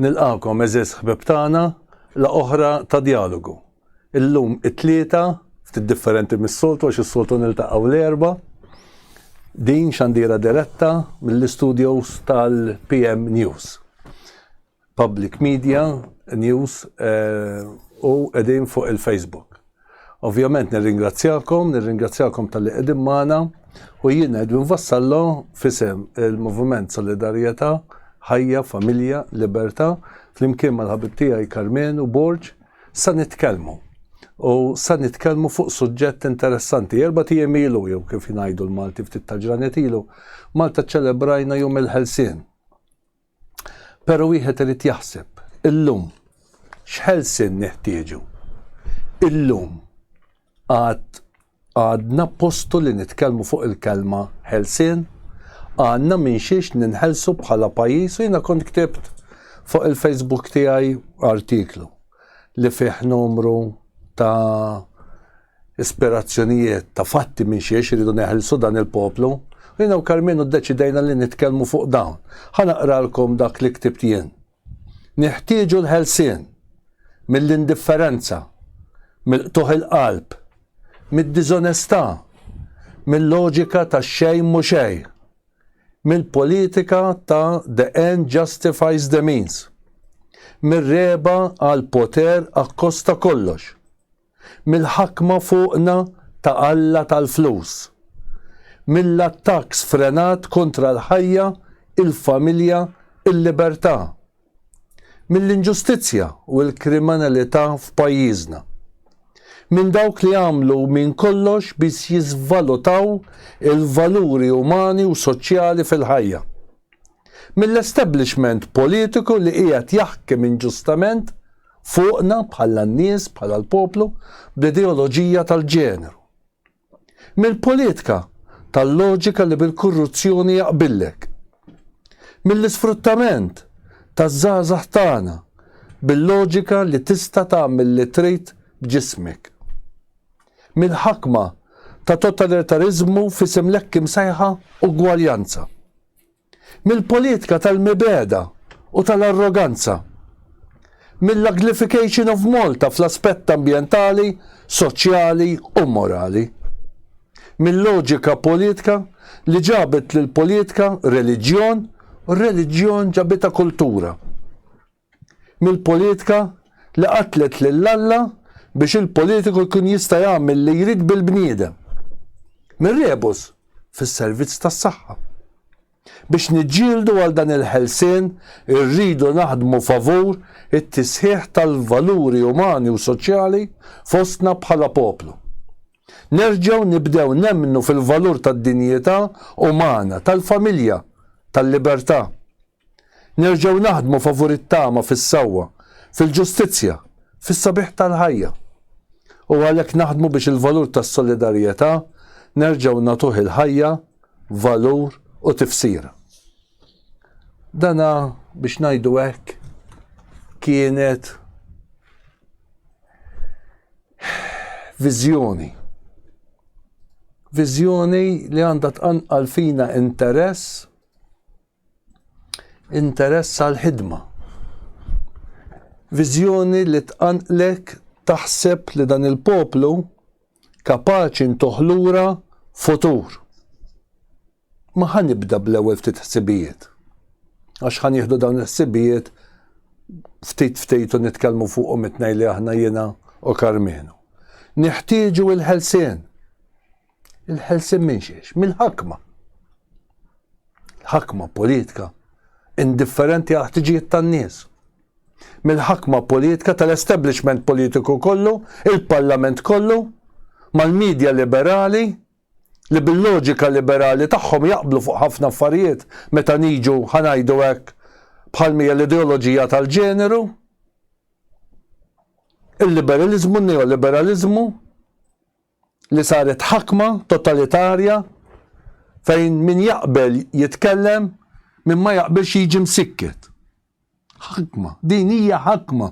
Nilqagħkom għeżież ħbieb tagħna la oħra ta' djalogu. Illum it-Tlieta, ftit differenti mis-soltu għax is-soltu niltaqgħu l-Erbgħa. Din xandira diretta mill-istudios tal-PM News. Public Media News eh, u qegħdin fuq il-Facebook. Ovvjament nirringrazzjakom, nirringrazzjakom talli qegħdin magħna u jien Edwin Vassallo f'isem il-Moviment Solidarjetà, Ħajja, Familja, Libertà, flimkien mal-ħabib tiegħi Karmenu Borg, sa nitkellmu. U sa nitkellmu fuq suġġett interessanti. Erbat ijiem ilu, jew kif jgħidu l-Malti ftit tal-ġranet ilu, Malta ċċelebrajna Jum il-Ħelsien. Però wieħed irid jaħseb, illum, x'ħelsien neħtieġu? Illum għad għadna postu li nitkellmu fuq il-kelma ħelsien? Għandna minn xiex ninħelsu bħala pajjiż u jiena kont ktibt fuq il-Facebook tiegħi artiklu li fih numru ta' ispirazzjonijiet ta' fatti minn xiex iridu neħilsu dan il-poplu, u jiena u Karmenu ddeċidejna li nitkellmu fuq dawn. Ħa naqralkom dak li ktibt jien. Neħtieġu l-ħelsien mill-indifferenza, mill-qtugħ il-qalb, mid-diżonestà, mil-loġika tax-xejn mhu xejn, mill-politika ta' the end justifies the means, mir-regħba għall-poter akkost ta' kollox, mill-ħakma fuqna ta' alla tal-flus, mill-attakk sfrenat kontra l-ħajja, il-familja, il-libertà, mill-inġustizzja u l-kriminalità f'pajjiżna, minn dawk li għamlu minn kollox biex jiżvalutaw il-valuri umani u soċjali fil-ħajja, mill-establishment politiku li qiegħed jaħkem inġustament fuqna bħala n-nies, bħala l-poplu, bl-ideoloġija tal-ġeneru. Mill-politika tal-loġika li bil-korruzzjoni jaqbillek. Mill-isfruttament taż-żgħażagħ tagħna bil-loġika li tista' tagħmel li trid b'ġismek. Mill-ħakma ta' totalitariżmu f'isem l-hekk imsejħa ugwaljanza. Mill-politika tal-mibegħda u tal-arroganza. Mill-uglification of Malta fl-aspett ambjentali, soċjali u morali. Mil-loġika politika li ġabet lill-politika reliġjon u r-reliġjon ġabitha kultura. Mill-politika li qatlet lil Alla biex il-politiku jkun jista' jagħmel li jrid bil-bniedem. Mir-rebus fis-servizz tas-saħħa. Biex niġġieldu għal dan il-ħelsien irridu naħdmu favur it-tisħiħ tal-valuri umani u soċjali fostna bħala poplu. Nerġgħu nibdew nemmnu fil-valur tad-dinjità umana, tal-familja, tal-libertà. Nerġgħu naħdmu favur it-tama fis-sewwa, fil-ġustizzja, fis-sabiħ tal-ħajja. U għalhekk naħdmu biex il-valur tas-solidarjetà nerġgħu nagħtuh il-ħajja, valur u tifsira. Dana biex ngħidu hekk kienet viżjoni. Viżjoni li għandha tqanqal fina interess Interess għall-ħidma. Viżjoni li tqanqlek taħseb li dan il-poplu kapaċi ntuh lura futur. Ma ħa nibda bl-ewwel ftit ħsibijiet. Għax ħa nieħdu dawn il-ħsibijiet ftit ftit u nitkellmu fuqhom it-tnejn li aħna jiena u Karmenu. Neħtieġu il-ħelsien. Il-ħelsien minn xiex? Mill-ħakma. L-ħakma politika indifferenti għal ħtiġijiet tan-nies. Mill-ħakma politika tal-establishment politiku kollu, il-parlament kollu, mal-medja liberali, li bil-loġika liberali tagħhom jaqblu fuq ħafna affarijiet meta niġu ħa ngħidu hekk bħal mija l-ideoloġija tal-ġeneru, il-liberalizmu, neoliberalizmu, li saret ħakma totalitarja fejn min jaqbel jitkellem, min ma jaqbilx jiġi msikket. Ħakma, din hija ħakma.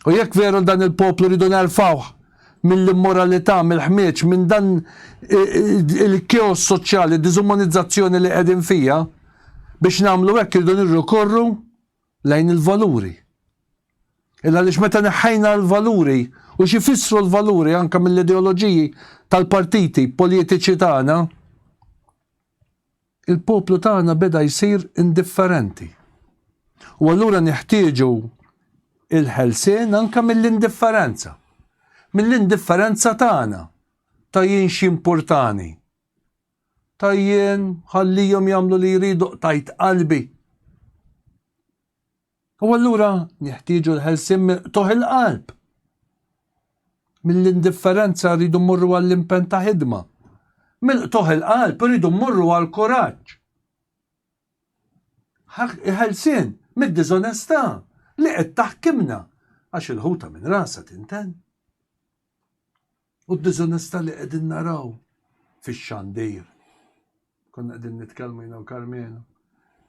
U jekk veru dan il-poplu rridu nerfawh mill-immoralità, mill-ħmieġ, minn dan il-keos soċjali, diżumanizzazzjoni li qegħdin fija, biex nagħmlu hekk irridu nirrikorru. lejn il-valuri. Illa għaliex meta neħħejna l-valuri u x'ifissru l-valuri anke mill-ideoloġiji tal-partiti politiċi tagħna, il-poplu tagħna beda jsir indifferenti. U allura neħtieġu il-ħelsien anke mill-indifferenza. Mill-indifferenza tagħna ta' jien x'jimpurtani. Ta' jien ħallihom jagħmlu li jridu qtajt qalbi. U allura neħtieġu l-ħelsien mill-qtugħ il-qalb. Mill-indifferenza rridu mmorru għall-impenn ta' ħidma. Mill-qtugħ il-qalb rridu mmorru għall-kuraġġ. Ħelsien mid-diżonestà li qed taħkimna għax il-ħuta minn rasha tinten. U d-diżonestà li qegħdin naraw fix-xandir. Konna qegħdin nitkellmu jiena u Karmenu.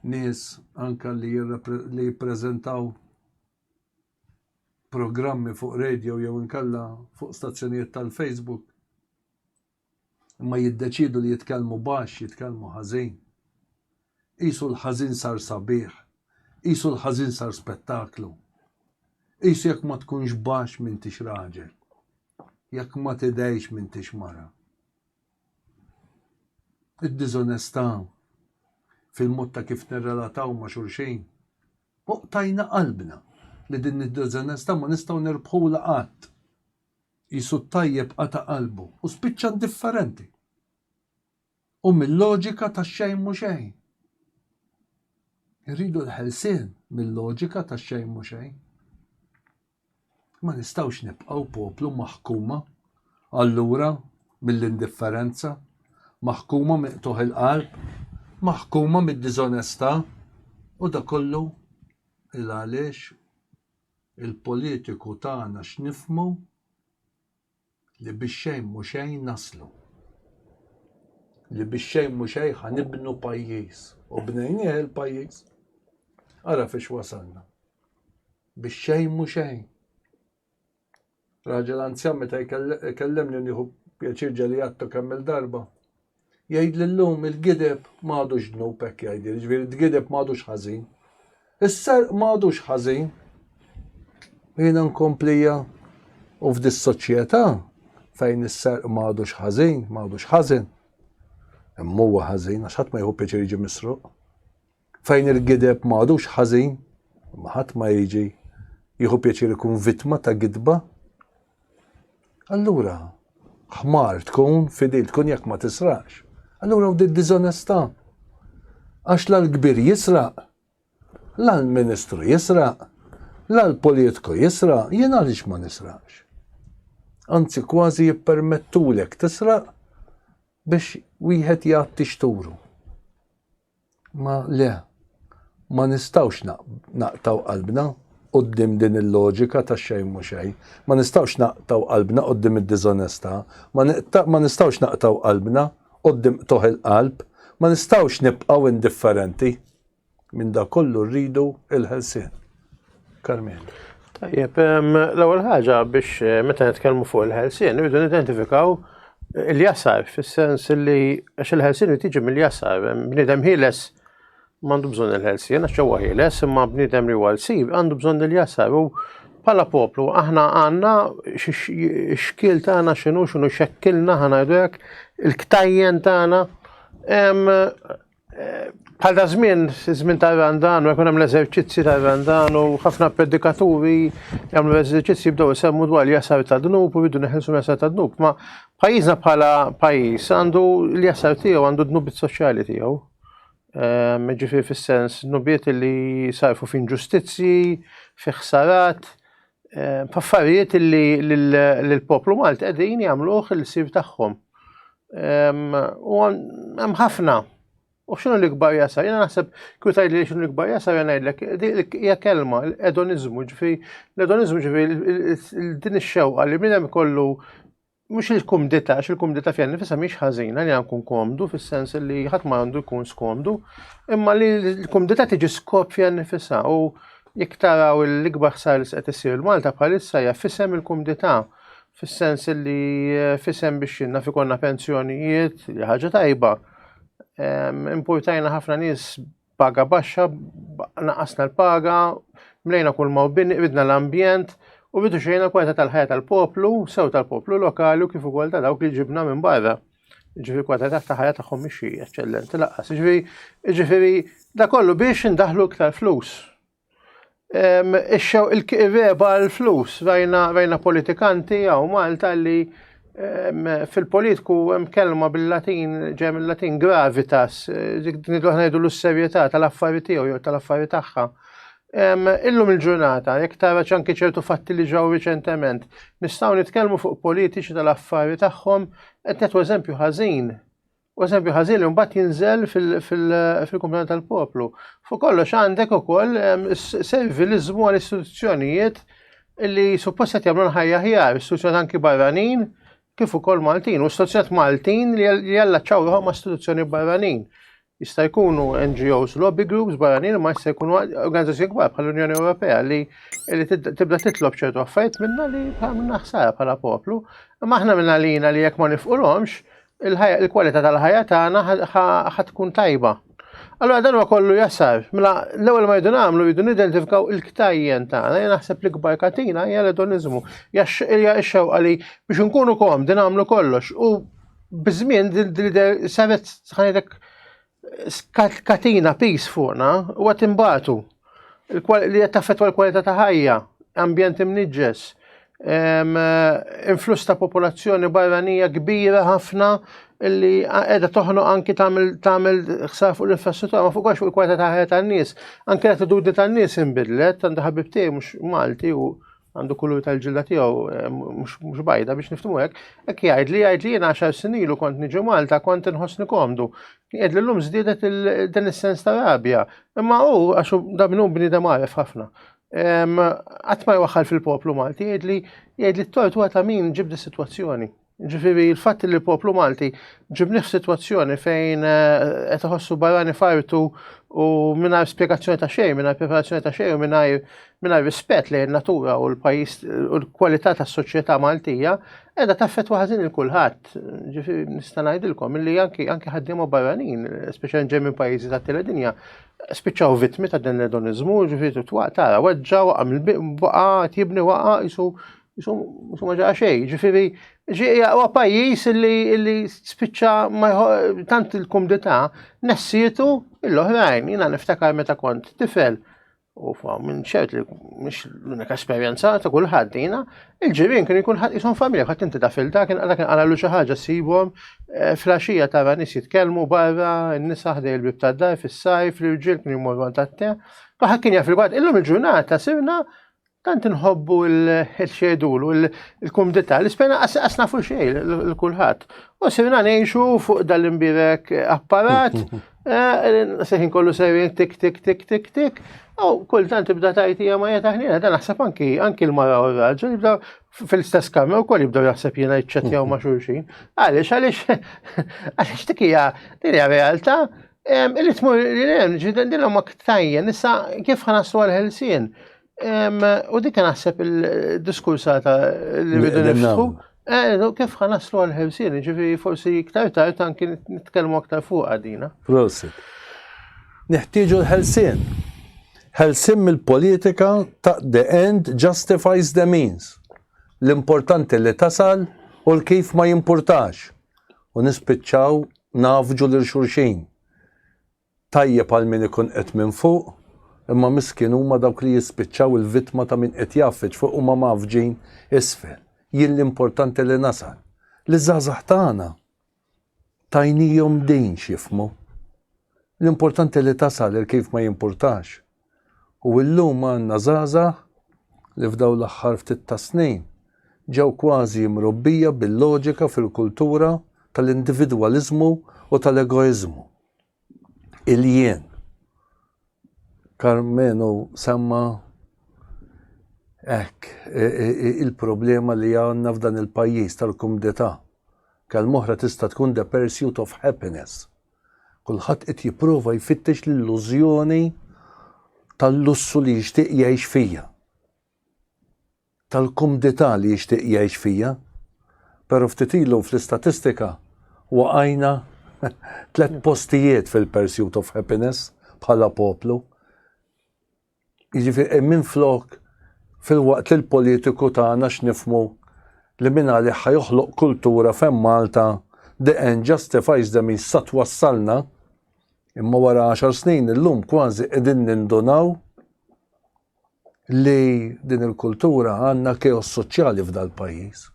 Nies anka li li jippreżentaw programmi fuq radio jew inkella fuq stazzjonijiet tal-Facebook. Imma jiddeċiedu li jitkellmu baxx, jitkellmu ħażin. Qisu l-ħażin sar sabiħ. Qisu l-ħażin sar spettaklu. Qisu jekk ma tkunx baxx m'intix raġel. Jekk ma tidgħix m'intix mara. Id-diżonestà fil-mod ta' kif nirrelataw ma' xulxin. U qtajna qalbna li din id-diżonestà ma nistgħu nirbħulha qatt. Qisu t-tajjeb qata' qalbu u spiċċa indifferenti. U mill-loġika tax-xejn mhu xejn. Irridu l-ħelsien mill-loġika tax-xejn mhu xejn. Ma nistgħux nibqgħu poplu maħkuma allura mill-indifferenza, maħkuma minn qtugħ il-qalb, maħkuma mid-diżonestà u da kollu il għaliex il-politiku tagħna x'nifhmu li bix-xejn mhu xejn naslu. Li bix-xejn mhu xejn ħa nibnu pajjiż. U bnejnieh il-pajjiż. Ara fiex wasalna. Bix-xejn mhu xejn. Raġel anzjan meta jkellimni nieħu pjaċir ġeli għattu kemm il-darba. Jgħid li llum il-gideb ma għadux dnub hekk jgħidli, ġifieri d-gideb ma għadux ħażin. Is-serq ma għadux ħażin. Jiena nkomplija u f'dis-soċjetà fejn is-serq ma għadux ħażin, ma għadux ħażin. Imma huwa ħażin għax ħadd ma jieħu pjaċir jiġi misruq. Fejn il-gideb ma għadux ħażin, imma ħadd ma jiġi jieħu pjaċir ikun vittma ta' gidba. Allura, ħmar tkun fidil tkun jekk ma tisrax. Allura u diżonestà. Għax la l-kbir jisraq, la l-ministru jisraq, la l-politiku jisraq, jien għaliex ma nisraqx. Anzi kważi jippermettulek tisraq biex wieħed jgħatti xturu. Ma le, ma nistgħux naqtgħu qalbna quddiem din il-loġika ta' xejn mhu xejn. Ma nistgħux naqtgħu qalbna quddiem id-diżonestà, ma nistgħux naqtgħu qalbna quddiem qtugħ il-qalb, ma nistgħux nibqgħu indifferenti. Minn da kollu rridu il-ħelsien. Karmenu. Tajjeb, l-ewwel ħaġa biex eh, meta nitkellmu fuq il-ħelsien, irridu nidentifikaw il-jasar fis-sens li għax il-ħelsien irid jiġi mill-jasar. Bniedem ħieles m'għandu bżonn il-ħelsien għax huwa ħieles, imma bniedem li huwa lsir għandu bżonn il-jasar u bħala poplu aħna għandna x-xkiel tagħna x'inhu x'inhu xekkilna ħa ngħidu hekk, il-ktajjen tagħna Bħal da żmien, żmien tar-Randan, u jkun hemm l-eżerċizzi tar-Randan u ħafna predikaturi jagħmlu l-eżerċizzi jibdew isemmu dwar l-jasar ta' dnub u jridu neħilsu jasar ta' dnub. Ma pajjiżna bħala pajjiż għandu l-jasar tiegħu għandu dnubiet soċjali tiegħu. Ehm, ġifieri fis-sens dnubiet li sarfu f'inġustizzji, fi ħsarat, ehm, f'affarijiet li l-poplu Malti qegħdin jagħmluh il-sir tagħhom. Ehm, u hemm ħafna. U x'inhu l-ikbar jasar? Jiena naħseb kieku tgħidli x'inhu l-ikbar jasar jien ngħidlek hija kelma l-edoniżmu, ġifieri l-edoniżmu ġifieri din ix-xewqa li minn hemm kollu mhux il-kumdità, għax il-kumdità fiha nifisha mhix ħażina li nkun komdu fis-sens li ħadd ma għandu jkun skomdu, imma li l-kumdità tiġi skop fiha nifisha u jekk taraw l-ikbar ħsara li qed issir il-Malta bħalissa hija fisem il-kumdità fis-sens li eh, fisem biex naf ikollna pensjonijiet, li ħaġa tajba. Importajna ħafna nies paga baxxa, naqasna l-paga, mlejna kull ma bini, ridna l-ambjent u rridu xejna l-kwalità tal-ħajja tal-poplu, sew tal-poplu lokali u kif ukoll ta' dawk li ġibna minn barra. Ġifieri kwalità ta' ħajja tagħhom mhix eċċellenti laqqas. Ġifieri da kollu biex indaħlu iktar flus. Ix-xew il-reba l-flus, rajna rajna politikanti hawn Malta li fil-politiku hemm kelma bil-Latin ġej mill-Latin gravitas, dik ngħidu aħna ngħidu l-serjetà tal-affari tiegħu jew tal-affari tagħha. Illum il-ġurnata, jekk tara anki ċertu fatti li ġew riċentement, nistgħu nitkellmu fuq politiċi tal-affari tagħhom qed nagħtu eżempju ħażin U eżempju ħażin li mbagħad jinżel fil-kumplament tal-poplu. Fuq kollox għandek ukoll servilizmu għal istituzzjonijiet li suppost qed jagħmlu l-ħajja aħjar, istituzzjonijiet anki barranin kif ukoll Maltin, u istituzzjonijiet Maltin li jallaċċaw ruħhom ma' istituzzjoni barranin. Jista' jkunu NGOs, lobby groups barranin, ma jista' jkunu organizzazzjoni kbar bħall-Unjoni Ewropea li tibda titlob ċertu affarijiet minna li minna ħsara bħala poplu. Imma aħna minna lina li jekk ma nifqulhomx, il-kwalità tal-ħajja tagħna ħa tkun tajba. Allora dan huwa kollu jasar. Mela l-ewwel ma jridu nagħmlu jridu nidentifikaw il-ktajjen tagħna. Jien naħseb li kbar katina hija l-edoniżmu. Hija x-xewqa li biex inkunu komdi nagħmlu kollox. U biż-żmien din saret ħanidek katina pis fuqna u għat imbatu li qed taffettwa l-kwalità ta' ħajja, ambjent imniġġes, influss ta' popolazzjoni barranija kbira ħafna li qiegħda toħnoq anki tagħmel ħsar fuq l-infrastruttura, ma fuq fuq il-kwalità ta' ħajja tan-nies. Anke l-attitudni tan-nies inbidlet, għandu ħabib tiegħi mhux Malti u għandu kulur tal-ġilda tiegħu eh, mhux bajda biex niftmu hekk, hekk jgħid li jgħid li jiena għaxar snin ilu kont niġi Malta kont inħossni komdu. Jgħid li llum żdiedet din is-sens ta' rabja. Imma hu għax da minnu bniedem għaref ħafna. Qatt ma jwaħħal fil-poplu Malti jgħid li jgħid li t-tort huwa ta' min ġib sitwazzjoni. Ġifieri l-fatt li l-poplu Malti ġibnih f'sitwazzjoni fejn eh, qed iħossu barrani fartu u mingħajr spjegazzjoni ta' xejn, mingħajr preparazzjoni ta' xejn u mingħajr mingħajr rispett lejn natura u l-pajjiż u l-kwalità tas-soċjetà Maltija, qiegħda taffettwa ħażin il kulħadd. Ġifieri nista' ngħidilkom illi anki anki ħaddiema barranin, speċjalment ġej minn pajjiżi tat-tielet dinja, spiċċaw vittmi ta' din l-edoniżmu, ġifieri tara weġġa' waqa' mill-waqa' jibni waqa' jisu Insomma ma ġara xejn, ġifieri huwa pajjiż li spiċċa tant il-kumdità nessietu l-oħrajn. Jiena niftakar meta kont tifel u minn ċert li mhix l-unika esperjenza ta' kulħadd jiena, il-ġirien kienu jkun ħadd qishom familja, ħadd inti taf il dak dak inqalalu xi ħaġa ssibhom eh, flaxija tara nies jitkellmu barra, n-nisa ħdej il-bib tad-dar fis-sajf, l-irġiel kienu jmorru għand tat-te. Kulħadd kien jaf il Illum il-ġurnata sirna Tant inħobbu l-xedul u l-kumdità li spena qas nafu xejn l-kulħadd. U sirna ngħixu fuq dal-imbirek apparat, eh, seħin kollu sejrin tik tik tik tik tik, u kultant tibda tajt hija ma jeta ħnina, dan naħseb anki anki l-mara u r-raġel jibda fil-istess kamra wkoll jibdew jaħseb jiena jiċċettjaw ma' xulxin. Għaliex għaliex għaliex dik hija din hija realtà illi tmur li hemm din huma ktajjen issa kif ħanaslu għal-ħelsien. U dik naħseb il-diskursata li rridu niftħu. Eh, kif ħanaslu għal-ħelsien, ġifi forsi iktar tard anki nitkellmu aktar fuq għadina. Prosit. Neħtieġu l-ħelsien. Ħelsien mill-politika ta' the end justifies the means. L-importanti li tasal u l-kif ma jimpurtax. U nispiċċaw nafġu lil xulxin. Tajjeb għal min ikun qed minn fuq, imma miskin huma dawk li jispiċċaw il-vittma ta' min qed jgħaffeġ fuq huma mgħaffġin isfel. Jien l-importanti li nasal. Liż-żgħażagħ tagħna tajnihom din x'jifhmu. L-importanti li tasal il-kif ma jimpurtax. U illum għandna żgħażagħ li f'dawn l-aħħar ftit ta' snin ġew kważi mrobbija bil-loġika fil-kultura tal-individwaliżmu u tal-egoiżmu. Il-jien. Karmenu semma hekk il-problema li għandna f'dan il-pajjiż tal-kumdità. Kelma oħra tista' tkun the pursuit of happiness. Kulħadd qed jipprova jfittex l-illużjoni tal-lussu li jixtieq jgħix fija. Tal-kumdità li jixtieq jgħix fija. Però ftit ilu fl-istatistika waqajna tlet postijiet fil-pursuit of happiness. bħala poplu. Jiġifieri minflok filwaqt li l-politiku tagħna x'nifhmu li mingħalih ħa joħloq kultura fejn Malta the end justifies the means sa twassalna, imma wara għaxar snin illum kważi qegħdin nindunaw li din il-kultura għandna chaos soċjali f'dal-pajjiż.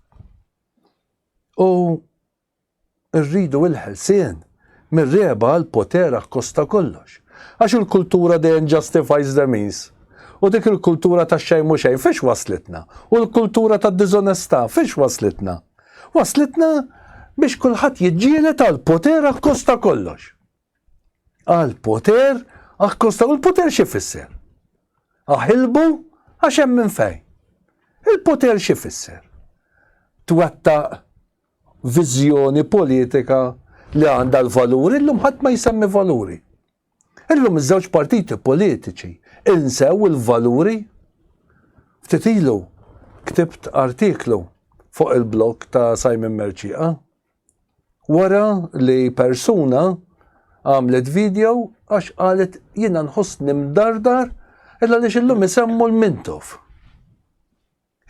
U Irridu il-ħelsien mir-regħba għall-poter akkost ta' kollox. Għax il-kultura the end justifies the means. U dik il-kultura ta' xejn mhu xejn fiex waslitna? U l-kultura tad-diżonestà fiex waslitna? Waslitna biex kulħadd jiġġieled għall-poter akkost ta' kollox. Għall-poter akkost ta' u l-poter x'ifisser? Aħilbu għax hemm minn fejn. Il-poter x'ifisser? Twettaq viżjoni politika li għandha l-valuri, illum ħadd ma jsemmi valuri. Illum iż-żewġ partiti politiċi insew il-valuri. Ftit ilu ktibt artiklu fuq il-blog ta' Simon Mercieca wara li persuna għamlet video għax qalet jiena nħossni mdardar illa għaliex illum isemmu l-Mintoff.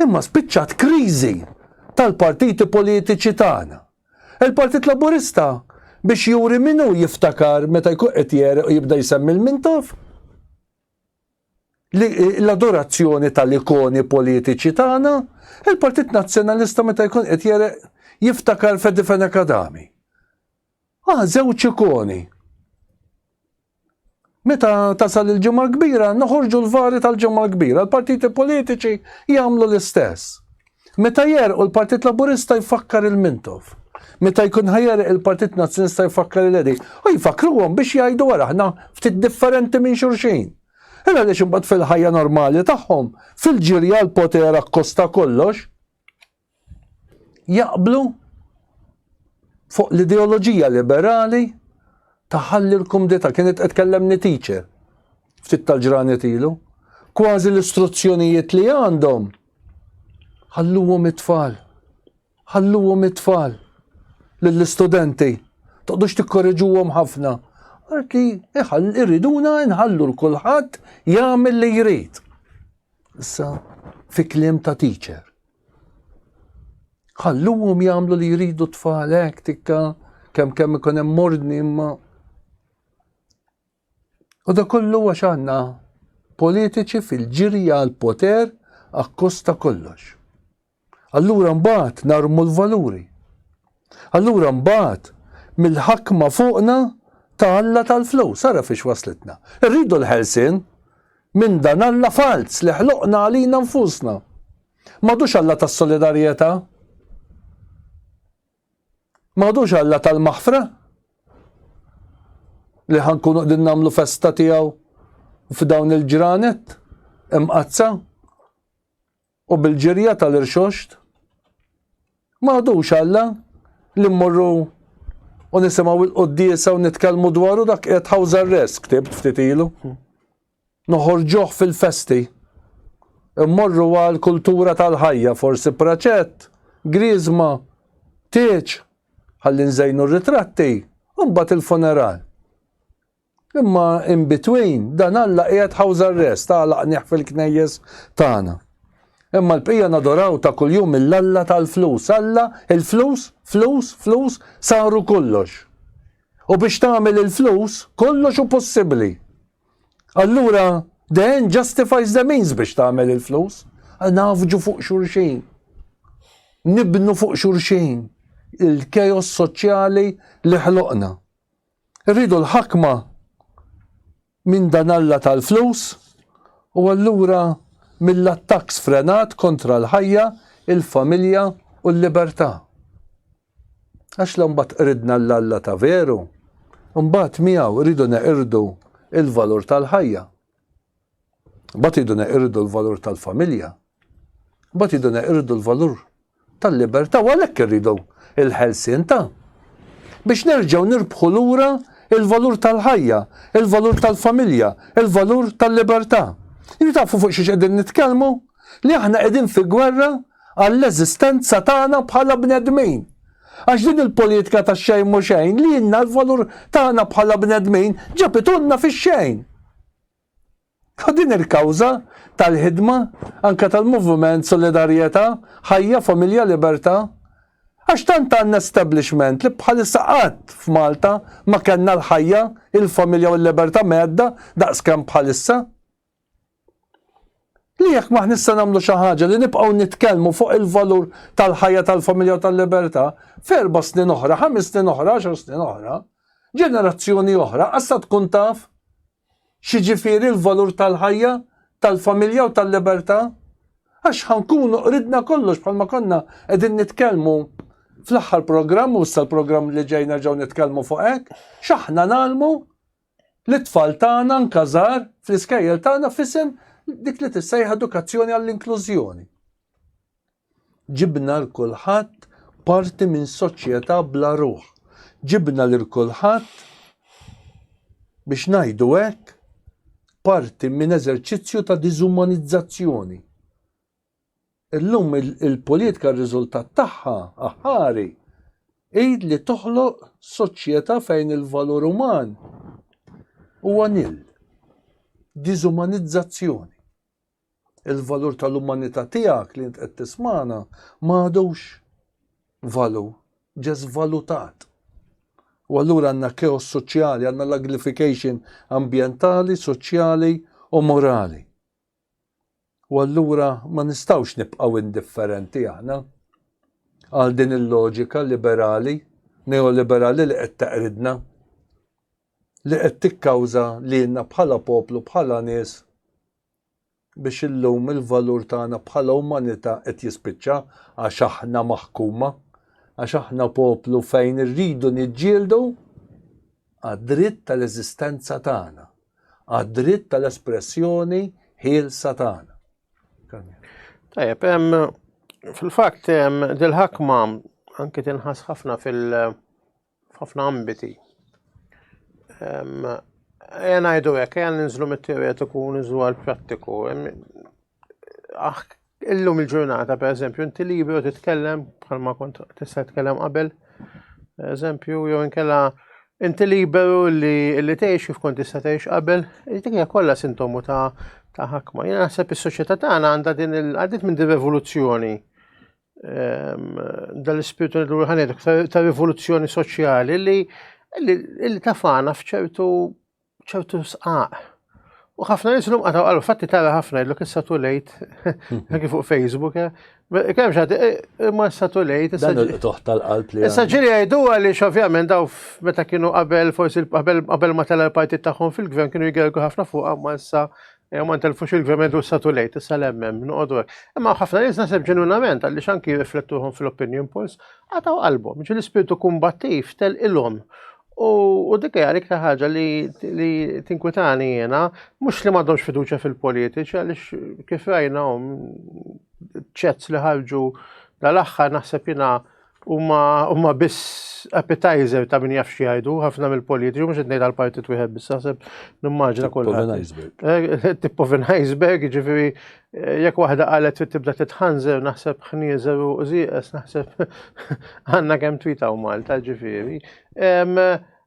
Imma spiċċat kriżi tal-partiti politiċi tagħna. Il-Partit Laburista biex juri min hu jiftakar meta jkun qed jegħreq u jibda jsemmi l-Mintoff. L-adorazzjoni tal-ikoni politiċi tagħna, il-Partit Nazzjonalista meta jkun qed jegħreq jiftakar Fedi Fenech Adami. Ah, żewġ ikoni. Meta tasal il-Ġimgħa l-Kbira, noħorġu l-vari tal-Ġimgħa l-Kbira. Il-partiti politiċi jagħmlu l-istess. Meta jerqu l-Partit Laburista jfakkar il-Mintoff. Meta jkun ħajerq il-Partit Nazzjonalista jfakkar il-Edi. U jfakkruhom biex jgħidu wara aħna ftit differenti minn xulxin. Illa għaliex imbagħad fil-ħajja normali tagħhom, fil-ġirja l-poter akkosta kollox, jaqblu fuq l-ideoloġija liberali ta' ħalli l-kumdità. Kienet qed tkellemni teacher ftit tal-ġranet ilu. Kważi l-istruzzjonijiet li għandhom ħalluhom it-tfal. Ħalluhom it-tfal lill-istudenti. Toqgħodux tikkoreġuhom ħafna. Għart li irriduna nħallu l-kulħadd jagħmel li jrid. Issa fi kliem ta' teacher. Ħalluhom jagħmlu li jridu tfal hekk tikka kemm kemm ikun hemm ordni imma. U da kollu għax għandna politiċi fil-ġirja għal poter akkosta kollox. Allura mbagħad narmu l-valuri. Allura mbagħad mill-ħakma fuqna ta' Alla tal-flus, ara fiex waslitna. Irridu l-ħelsien minn dan Alla falz li ħloqna għalina nfusna. M'għadux Alla tas-solidarjetà. M'għadux Alla tal-maħfra li ħankunu qegħdin nagħmlu festa tiegħu f'dawn il-ġranet imqaddsa u bil-ġirja tal-irxoxt. M'għadux Alla li mmorru u nisimgħu il-quddiesa u nitkellmu dwaru dak qiegħed house arrest ktibt ftit ilu. Noħorġuh fil-festi. Immorru għal kultura tal-ħajja, forsi praċett, griżma, tieġ, ħalli nżejnu r-ritratti, u mbagħad il-funeral. Imma in between dan Alla qiegħed house arrest, għalaqnih fil-knejjes tagħna. Imma l-bqija nadoraw ta' kuljum l-Alla tal-flus. Alla, il-flus, flus, flus, saru kollox. U biex tagħmel il-flus, kollox hu possibbli. Allura, the end justifies the means biex tagħmel il-flus. Nafġu fuq xulxin. Nibnu fuq xulxin il-kejos soċjali li ħloqna. Irridu l-ħakma minn dan Alla tal-flus u allura mill-attakk sfrenat kontra l-ħajja, il-familja u l-libertà. Għax la mbagħad qridna l-Alla ta' veru, mbagħad miegħu rridu neqirdu il-valur tal-ħajja. Mbagħad irridu neqirdu l-valur tal-familja. Mbagħad irridu neqirdu l-valur tal-libertà u għalhekk irridu il-ħelsien ta' biex nerġgħu nirbħu lura il-valur tal-ħajja, il-valur tal-familja, il-valur tal-libertà. Jiġifieri tafu fuq xiex qegħdin nitkellmu? Li aħna qegħdin fi gwerra għall-eżistenza tagħna bħala bnedmin. Għax din il-politika ta' xejn mhu xejn lilna l-valur tagħna bħala bnedmin ġabitulna fix-xejn. U din il-kawża tal-ħidma anke tal-Moviment Solidarjetà, Ħajja, Familja, Libertà. Għax tant għandna establishment li bħalissa qatt f'Malta ma kellna l-ħajja, il-familja u l-libertà mhedda daqskemm bħalissa. Li jekk m'aħniex se nagħmlu xi ħaġa li nibqgħu nitkellmu fuq il-valur tal-ħajja tal-familja u tal-libertà, f'erba' snin oħra, ħames snin oħra, għaxar snin oħra, ġenerazzjoni oħra qas se tkun taf x'jiġifieri l-valur tal-ħajja, tal-familja u tal-libertà. Għax ħa nkunu qridna kollox bħalma konna qegħdin nitkellmu fl-aħħar programm u issa l-programm li ġej nerġgħu nitkellmu fuq hekk, x'aħna nagħlmu lit-tfal tagħna anke żgħar fl-iskejjel tagħna f'isem dik li tissejjaħ edukazzjoni għall-inklużjoni. Ġibna l kulħadd parti minn soċjetà bla ruħ. Ġibna lil kulħadd biex ngħidu hekk parti minn eżerċizzju ta' diżumanizzazzjoni. Illum il-politika r-riżultat tagħha aħħari hi li toħloq soċjetà fejn il-valur uman huwa nil. Diżumanizzazzjoni. Il-valur tal-umanità tiegħek li int qed tismagħna m'għadux valur, ġe żvalutat. U allura għandna chaos soċjali, għandna l-uglification ambjentali, soċjali u morali. U allura ma nistgħux nibqgħu indifferenti aħna għal din il-loġika liberali, neoliberali li qed teqridna, li qed tikkawża lilna bħala poplu, bħala nies biex illum il-valur tagħna bħala umanità qed jispiċċa għax aħna maħkuma, għax aħna poplu fejn irridu niġġieldu għad-dritt tal-eżistenza tagħna. għad-dritt tal-espressjoni ħielsa tagħna. Tajjeb, fil-fatt dil-ħakma anke tinħass ħafna fil- ħafna ambiti. Ejja ngħidu hekk, ejja ninżlu mit-teoretiku u ninżlu għall-prattiku. Ah, illum il-ġurnata, per eżempju, inti liberu titkellem bħalma kont tista' titkellem qabel, per eżempju, jew inkella inti liberu li, li tgħix kif kont tista' tgħix qabel, dik hija kollha sintomu ta' ta' ħakma. Jiena naħseb is-soċjetà tagħna għandha din il għaddiet minn din rivoluzzjoni ehm, dal-ispirtu ta' rivoluzzjoni soċjali li li tafana f'ċertu ċertu sqaq. U ħafna nies lum qataw qalu fatti tara ħafna jgħidlok issa too late anki fuq Facebook. Eh. Kemm xi eh, imma issa too late. Dan il-qtuħ tal-qalb li. Issa ġiri jgħidu għaliex ovvjament daw meta kienu qabel forsi qabel ma tela l-partit tagħhom fil-gvern kienu jgergu ħafna fuq ma issa eh, ma ntelfux il-gvern jgħidu issa too late, issa l-emmem, noqogħdu hekk. Imma ħafna nies naħseb ġenwinament għaliex anki jirriflettuhom fil-opinion polls, qataw qalbhom, ġi l-ispirtu kumbattiv telqilhom U dik hija l-iktar ħaġa li, li tinkwitani jiena, mhux li m'għandhomx fiduċja fil-politiċi għaliex kif rajna ċets li ħarġu dal-aħħar naħseb jiena huma huma biss appetizer ta' min jaf xi jgħidu ħafna mill-politiċi mhux qed ngħid għall-partit wieħed biss naħseb nimmaġina kulħadd. Eh, tip of an iceberg, jiġifieri eh, jekk waħda qalet trid tibda titħanżer naħseb ħnieżer u żieqes naħseb għandna kemm tweetaw Malta ġifieri.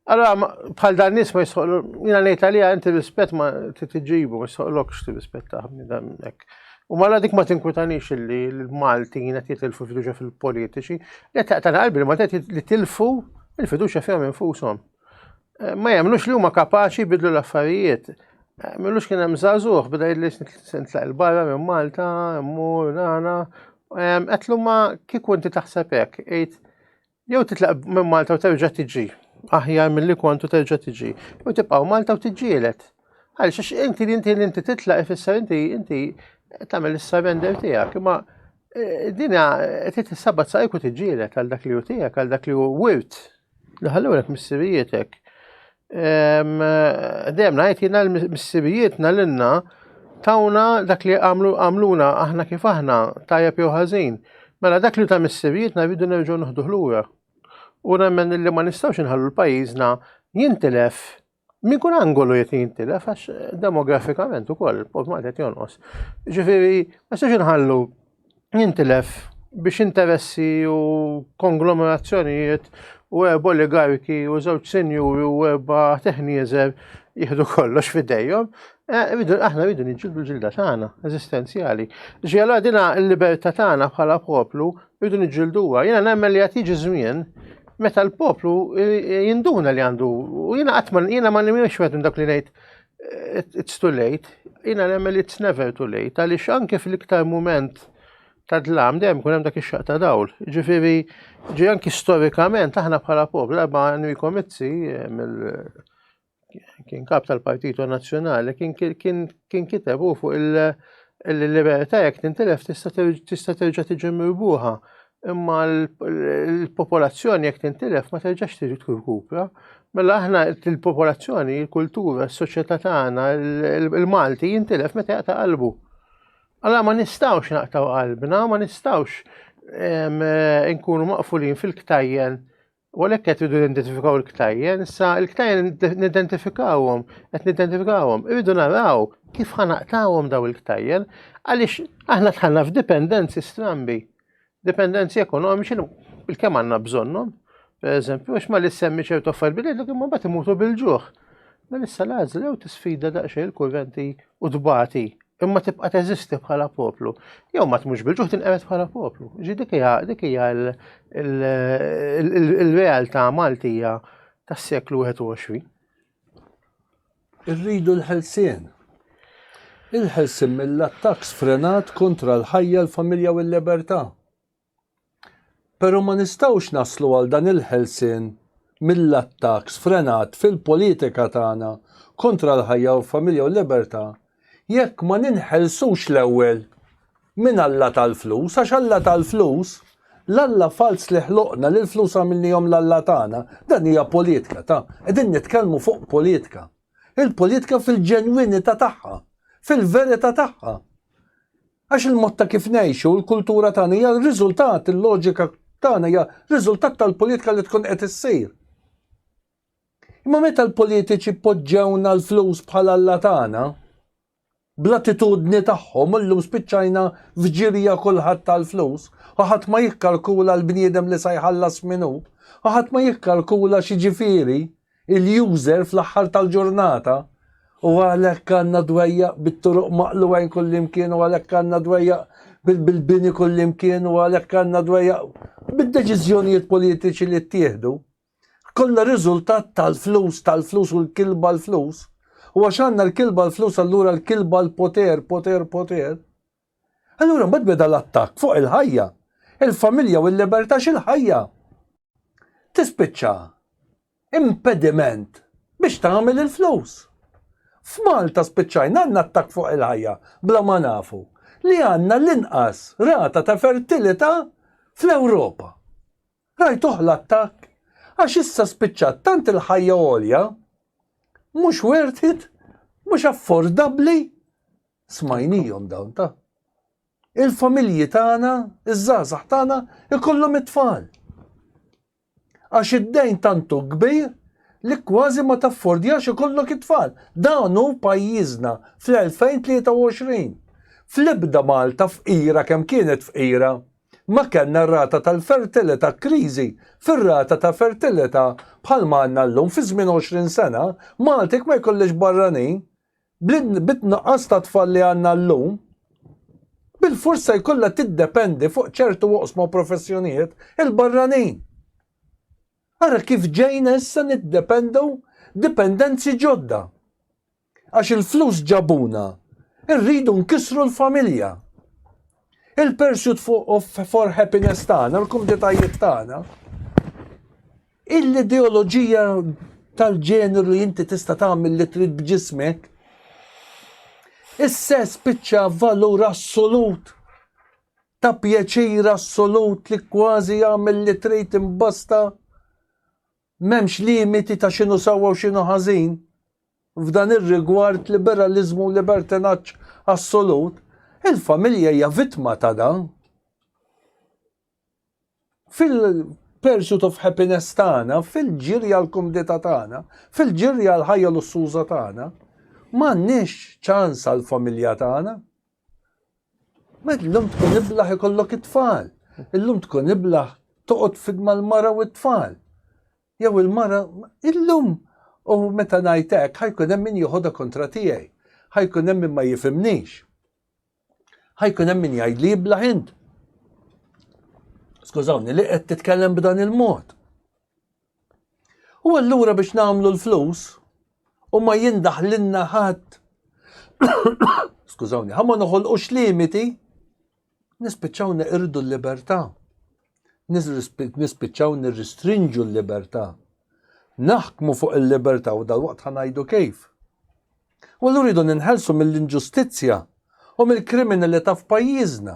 Allora, bħal dan nies ma jisħoqlu, jina ngħid għalija inti rispett ma titġibu, ma jisħoqlokx tirrispetta bniedem hekk. U mala dik ma tinkwitanix illi l-Maltin qed jitilfu fiduċja fil-politiċi, li taqtana qalbi li Maltin li tilfu il-fiduċja fihom infushom. Eh, ma jemmnux li huma kapaċi jbidlu l-affarijiet. Eh, Millux kien hemm żagħżugħ beda jgħidli nitlaq il-barra minn Malta, mmur nagħna. Qedlu ma kieku inti taħseb hekk, għid Jew titlaq minn Malta u terġa' tiġi aħjar milli kont u terġa' tiġi. Jew tibqgħu Malta u tiġġieled. Għaliex għax inti li inti li inti titlaq ifisser inti inti tagħmel is-surrender tiegħek, imma eh, dinja trid tissabat saqajk u tiġġieled għal dak li hu tiegħek, għal dak li hu wirt li ħallewlek missirietek. Dejjem ngħid jiena l-missirijietna lilna tawna dak li għamluna aħna kif aħna tajjeb jew ħażin. Mela dak li ta' missirijietna rridu nerġgħu noħduh lura. U nemmen li ma nistgħux inħallu l-pajjiżna jintilef minn kull angolu qed jintilef għax demografikament ukoll il-popol Malti qed jonqos. Ġifieri ma nistgħux inħallu jintilef. biex interessi u konglomerazzjonijiet u erba' oligarki u żewġ sinjuri u erba' teħnieżer jieħdu kollox f'idejhom, eh, aħna rridu niġġieldu l-ġilda tagħna eżistenzjali. Ġi allura dina l-libertà tagħna bħala poplu rridu niġġilduha. Jiena nemmen li qed jiġi żmien meta l-poplu eh, jinduna li għandu u jiena qatt ma jiena ma nimiex wieħed minn dak li ngħid eh, it's too late, jiena nemmen li it's never too late għaliex anke fl-iktar mument ta' dlam dejjem ikun hemm dak ix-xaq ta' dawl. Ġifieri ġi anki storikament aħna bħala poplu darba Enrico Mizzi eh, mill kien kap tal-Partito Nazzjonali kien kien kien kiteb hu fuq il-libertà jekk tintilef tista' terġa' tiġi mirbuħa. Imma l-popolazzjoni jekk tintilef ma terġax tiġi tirkupra. Mela aħna il-popolazzjoni, il-kultura, s-soċjetà tagħna, il-Malti jintilef meta jaqta' qalbu. Allora ma nistgħux naqtgħu qalbna, ma nistgħux nkunu maqfulin fil-ktajjen u għalhekk qed iridu nidentifikaw il-ktajjen, issa il-ktajjen nidentifikawhom, qed nidentifikawhom, irridu naraw kif ħanaqtawhom daw il-ktajjen għaliex aħna tħallna f'dipendenzi strambi. Dipendenzi ekonomiċi li bil-kemm għandna bżonnhom, per eżempju, għax ma li semmi ċertu affarijiet bil imma mbagħad imutu bil-ġuħ. Mela issa l-għażla jew tisfida daqsxejn il-kurrenti u tbati imma tibqa' teżisti bħala poplu. Jew ma tmux bil-ġuħ tinqered bħala poplu. Ġi dik hija dik hija il-realtà Maltija tas-seklu 21. Irridu l-ħelsien. Il-ħelsien mill-attakk sfrenat kontra l-ħajja, l-familja u l-libertà. Però ma nistgħux naslu għal dan il-ħelsien mill-attakk sfrenat fil-politika tagħna kontra l-ħajja u l-familja u l-libertà jekk ma ninħelsux l-ewwel minn alla tal-flus, għax alla tal-flus, l-alla falz li ħloqna li l-flus għamilnihom l-alla tagħna, dan hija politika ta' qegħdin nitkellmu fuq politika. Il-politika fil-ġenwinità tagħha, fil-verità tagħha. Għax il-mod ta' kif ngħixu, l-kultura tagħna hija r-riżultat, il-loġika tagħna hija riżultat tal-politika li tkun qed issir. Imma meta l-politiċi poġġewna l-flus bħala alla tagħna, bl-attitudni tagħhom illum spiċċajna f'ġirja kulħadd tal-flus u ħadd ma jikkalkula l-bniedem li sa jħallas min hu, u ħadd ma jikkalkula x'jiġifieri il-user fl-aħħar tal-ġurnata. U għalhekk għandna dwejjaq bit-toroq maqlugħin kullimkien u għalhekk għandna dwejjaq bil-bini kullimkien u għalhekk għandna dwejjaq bid-deċiżjonijiet politiċi li ttieħdu. Kollha riżultat tal-flus, tal-flus u l-kilba l-flus. U għax għandna l-kilba l-flus allura l-kilba l-poter, poter, poter. Allura mbagħad beda l-attakk fuq il-ħajja, il-familja u l-libertà x'il-ħajja. Tispiċċa impediment biex tagħmel il-flus. F'Malta spiċċajna għandna attakk fuq il-ħajja bla ma nafu li għandna l-inqas rata ta' fertilità fl-Ewropa. Rajtuh l-attakk? Għax issa spiċċat tant il-ħajja għolja, mhux worth it, mhux affordabbli. Smajnihom dawn ta' il-familji tagħna, iż-żgħażagħ tagħna ikollhom it-tfal. Għax id-dejn tantu kbir li kważi ma taffordjax ikollok it-tfal. Dan hu pajjiżna fl-2023. Fl-ebda Malta fqira kemm kienet fqira ma kellna rata tal-fertilità, kriżi fir-rata ta' fertilità bħalma għandna llum fi żmien 20 sena, Malta jekk ma jkollix barranin, bit-nuqqas ta' tfal li għandna llum, bilfors se jkollha tiddependi fuq ċertu oqsma u professjonijiet il-barranin. Ara kif ġejna issa niddependu dipendenzi ġodda. Għax il-flus ġabuna. Irridu nkissru l-familja. Il-pursuit for happiness tagħna, l-kumditajiet tagħna, l-ideoloġija tal-ġeneru li inti tista' tagħmel li trid b'ġismek, is-sess spiċċa valur assolut ta' pjaċir assolut li kważi jagħmel li trid imbasta m'hemmx limiti ta' x'inhu sewwa u x'inhu ħażin. F'dan ir-rigward liberaliżmu u libertinaġġ assolut, il-familja hija vittma ta' dan. Fil-pursuit of happiness tagħna, fil-ġirja għall-kumdità tagħna, fil-ġirja għall-ħajja lussuża tagħna, m'għandniex ċans għall-familja tagħna. Ma llum tkun iblaħ ikollok it-tfal. Illum tkun iblah toqgħod fid mal-mara u t-tfal. Jew il-mara illum u meta ngħid hekk ħa jkun hemm min joħodha kontra tiegħi. Ħa jkun hemm min ma jifhimnix. Ħa jkun hemm min jgħidli iblah int. Skużawni li qed titkellem b'dan il-mod. U allura biex nagħmlu l-flus u ma jindaħlilna ħadd skużawni, ħa ma noħolqux limiti, nispiċċaw neqirdu l-libertà. Nispiċċaw nirristrinġu l-libertà. Naħkmu fuq il-libertà u dal-waqt ħanajdu kif. U allura rridu ninħelsu mill-inġustizzja u mill-kriminalità f'pajjiżna.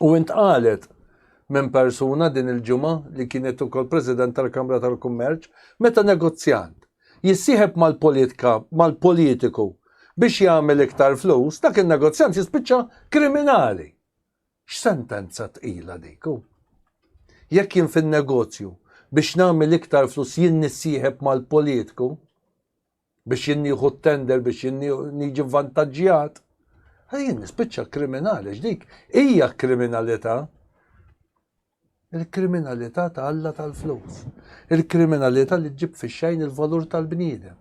U intqalet minn persuna din il-ġimgħa li kienet ukoll President tal-Kamra tal-Kummerċ, meta negozjant jissieħeb mal-politika mal-politiku biex jagħmel iktar flus, dak in-negozjant jispiċċa kriminali. X'sentenza tqila dik hu? Jekk jien fin-negozju biex nagħmel iktar flus jien nissieħeb mal-politiku, biex jien nieħu t-tender biex jien niġi vantaġġjat, jien nispiċċa kriminali x'dik hija kriminalità. Il-kriminalità ta' Alla tal-flus. Il-kriminalità li ġġib fix-xejn il-valur tal-bniedem.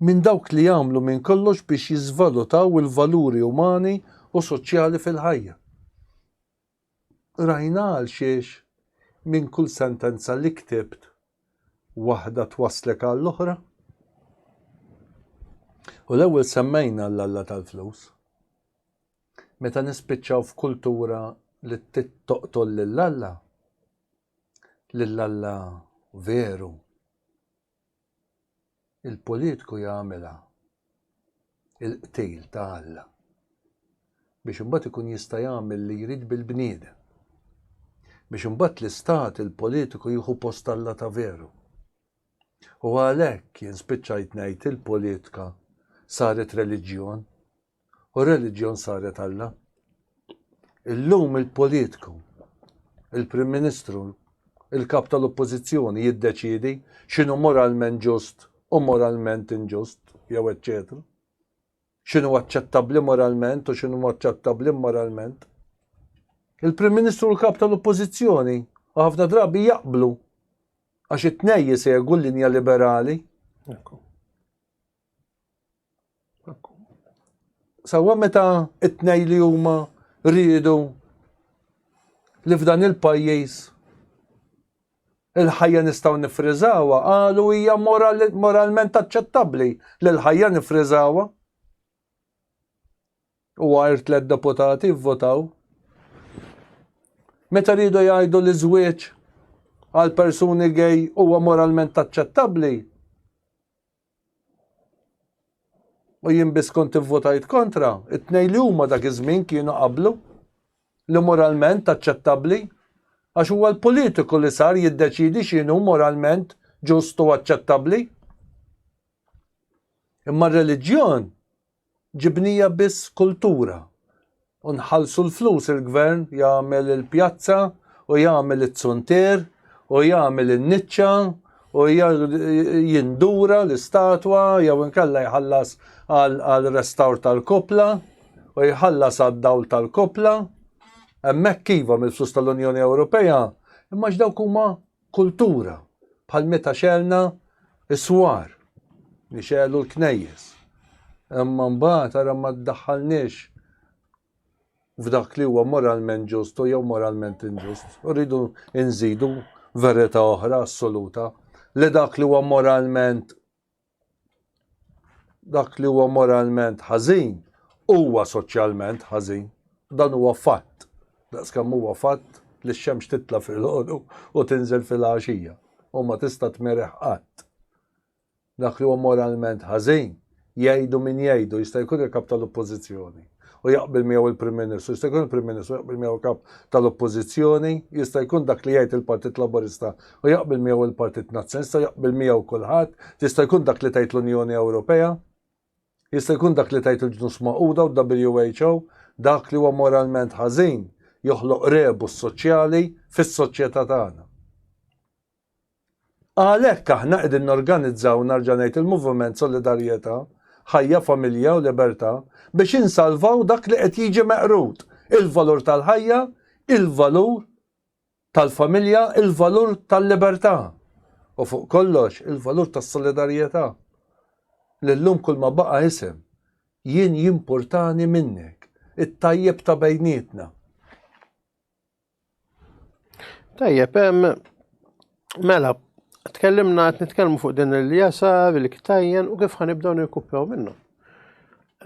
Minn dawk li jagħmlu minn kollox biex jiżvalutaw il-valuri umani u soċjali fil-ħajja. Rajna għal xiex minn kull sentenza li ktibt waħda twasslek għall-oħra? U l-ewwel semmejna l-Alla tal-flus. Meta nispiċċaw f'kultura li toqtol lil Alla, lil Alla veru, Il-politiku jagħmilha il-qtil ta' Alla biex imbagħad ikun jista' jagħmel li jrid bil-bniedem. Biex imbagħad l-istat il-politiku jieħu post Alla ta' veru. U għalhekk jien spiċċajt ngħid il-politika saret reliġjon U r-reliġjon saret Alla. Illum il-politiku, il-Prim Ministru, il-kap tal-Oppożizzjoni jiddeċiedi x'inhu moralment ġust u moralment inġust, jew eċċetera. X'inhu aċċettabbli moralment u x'inhu aċċettabbli moralment. Il-Prim Ministru u l-kap tal-Oppożizzjoni u ħafna drabi jaqblu għax it-tnej jisegwu l-linja liberali. Sawa meta it-tnej li huma riedu li f'dan il-pajjiż il-ħajja nistgħu nifriżawha, qalu hija moralment aċċettabbli li l-ħajja nifriżawha. U għajr tlet deputati vvotaw. Meta riedu jgħidu li żwieġ għal persuni gay huwa moralment aċċettabbli, U jien biss kont ivvotajt kontra, it-tnejn li huma dak iż-żmien kienu qablu li moralment aċċettabbli għax huwa l-politiku li sar jiddeċiedi x'inhu moralment ġust u aċċettabbli. Imma r-reliġjon ġibnija biss kultura u nħallsu l-flus il-gvern jagħmel il-pjazza u jagħmel it-suntier u jagħmel in-niċċa u jindura l-istatwa jew inkella jħallas għal restawr tal-kopla u jħallas għad-dawl tal-kopla. Hemmhekk iva mill-flus tal-Unjoni Ewropea, imma x'dawk huma kultura bħal meta xegħelna s-swar li xegħlu l-knejjes. Imma mbagħad ara ma ddaħħalniex f'dak li huwa moralment ġust u jew moralment inġust. U rridu nżidu verità oħra assoluta li dak li huwa moralment Dak li huwa moralment ħażin huwa soċjalment ħażin. Dan huwa fatt. Daqskemm huwa fatt li x-xemx titla' filgħodu u tinżel filgħaxija u ma tista' tmerih qatt. Dak li huwa moralment ħażin jgħidu min jgħidu, jista' jkun il-kap tal-Oppożizzjoni u jaqbel miegħu il-Prim Ministru, jista' jkun il-Prim Ministru jaqbel miegħu kap tal-Oppożizzjoni, jista' jkun dak li jgħid il-Partit Laburista u jaqbel miegħu il-Partit Nazzjonalista, jaqbel miegħu kulħadd, jista' jkun dak li tgħid l-Unjoni Ewropea, jista' jkun dak li tgħid il-Ġnus Magħquda u WHO, dak li huwa moralment ħażin joħloq rebus soċjali fis-soċjetà tagħna. Għalhekk aħna qegħdin norganizzaw narġa' ngħid il-Moviment Solidarjetà, Ħajja, Familja u Libertà biex insalvaw dak li qed jiġi meqrud. Il-valur tal-ħajja, il-valur tal-familja, il-valur tal-libertà. U fuq kollox, il-valur tas-solidarjetà. Li llum kull ma baqa' isem, jien jimpurtani minnek, it-tajjeb ta' bejnietna. Tajjeb, mela, tkellimna qed nitkellmu fuq din il-jasar, il-ktajjen u kif ħanibdew nirkupraw minnu.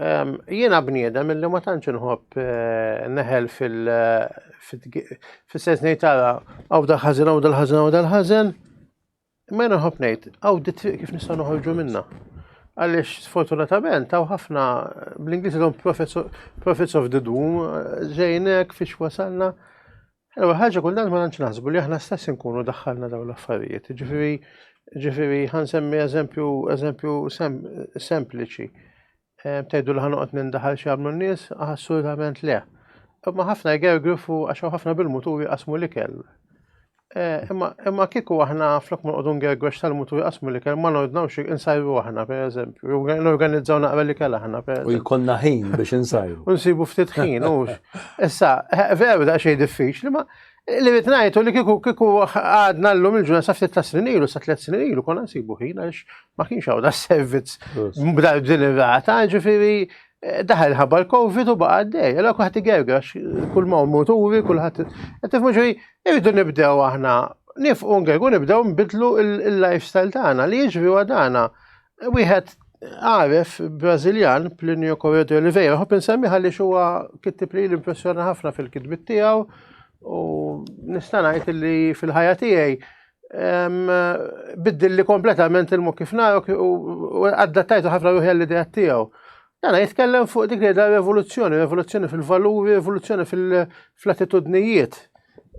Jiena bniedem illi ma tantx inħobb eh, neħel fil- fil-sens ngħid tara hawn dal-ħażen, hawn dal-ħażen, hawn dal-ħażen. Imma jiena nħobb ngħid, hawn di triq kif nistgħu noħorġu minnha. Għaliex sfortunatament hawn ħafna bl-Ingliż għandhom prophets of the doom, ġejnek fiex wasalna. L-ewwel ħaġa kultant ma tantx naħsbu li aħna stess inkunu daħħalna dawn l-affarijiet. Ġifieri ġifieri ħansemmi eżempju eżempju sempliċi. Eh, tgħidu li ħanoqgħod nindaħal xi jagħmlu n-nies, assolutament le. Imma ħafna jgergru fuq għax ħafna bil-muturi qasmu l-ikel. Eh, imma imma kieku aħna flok ma noqogħdu ngergru għax tal-muturi qasmu l-ikel ma nordnawx insajru aħna pereżempju, jew norganizzaw naqra l-ikel aħna U jkollna ħin biex insajru. U nsibu ftit ħin, hux. Issa, eh, veru daqsxejn diffiċli, ma Li rrid ngħid li kieku kieku għadna llum il-ġurnata sa ftit ta' snin ilu, sa tliet snin ilu konna nsibu ħin għaliex ma kienx hawn da servizz b'dar din ir-rata, ġifieri eh, daħal ħabba l-Covid u baqa' għaddej. Allura kulħadd igerger għax kull ma muturi, kulħadd. Qed tifhmu ġifieri irridu nibdew aħna nifqu ngergu nibdew nbidlu il-lifestyle tagħna li jiġri huwa dana. Wieħed għaref Brażiljan, Plinio Correa de Oliveira, ħobb insemmi għaliex huwa kittib li l-impressjona ħafna fil-kitbit tiegħu u nista' ngħid li fil-ħajja tiegħi biddilli kompletament il-mod kif narok u adattajtu ħafna ruħi għall-idea tiegħu. Dana jitkellem fuq dik li rivoluzzjoni, rivoluzzjoni fil-valuri, rivoluzzjoni fil-attitudnijiet.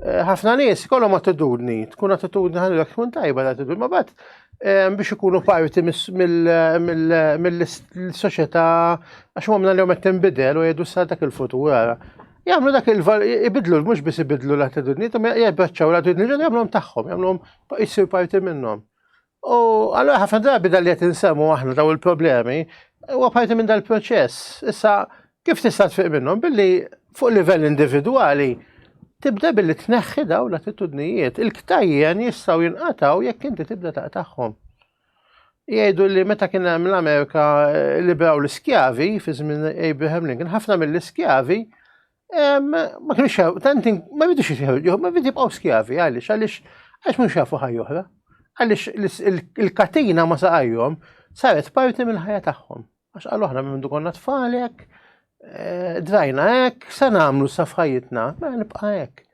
Eh, ħafna nies kollhom attitudni, tkun attitudni ħanilek tkun tajba l-attitudni, ma bat eh, biex ikunu parti mill-soċjetà għax huma li qed tinbidel u jgħidu sa dak il-futur ara. Jagħmlu dak il ibidlu mhux biss ibidlu l-attitudni, jabbaċċaw l-attitudni ġodda jagħmluhom tagħhom, jagħmluhom jsir parti minnhom. U allura ħafna drabi dal li qed insemmu aħna daw il-problemi huwa parti minn dal-proċess. Issa kif tista' tfiq minnhom billi fuq livell individwali tibda billi tneħħi daw l-attitudnijiet. Il-ktajjen jistgħu jinqatgħu jekk inti tibda taqtagħhom. Jgħidu li meta kien hemm l-Amerika eh, liberaw l-iskjavi fi żmien Abraham Lincoln, ħafna mill-iskjavi Ma kienux jafu, tant ma bidux jitħu, ma bidu jibqgħu skjavi, għaliex, għaliex, għaliex mhux jafu ħajja oħra. Għaliex il-katina ma saqajhom saret parti mill-ħajja tagħhom. Għax qalu aħna minn konna tfal hekk, eh, drajna hekk, se nagħmlu sa f'ħajjitna, ma nibqa' hekk.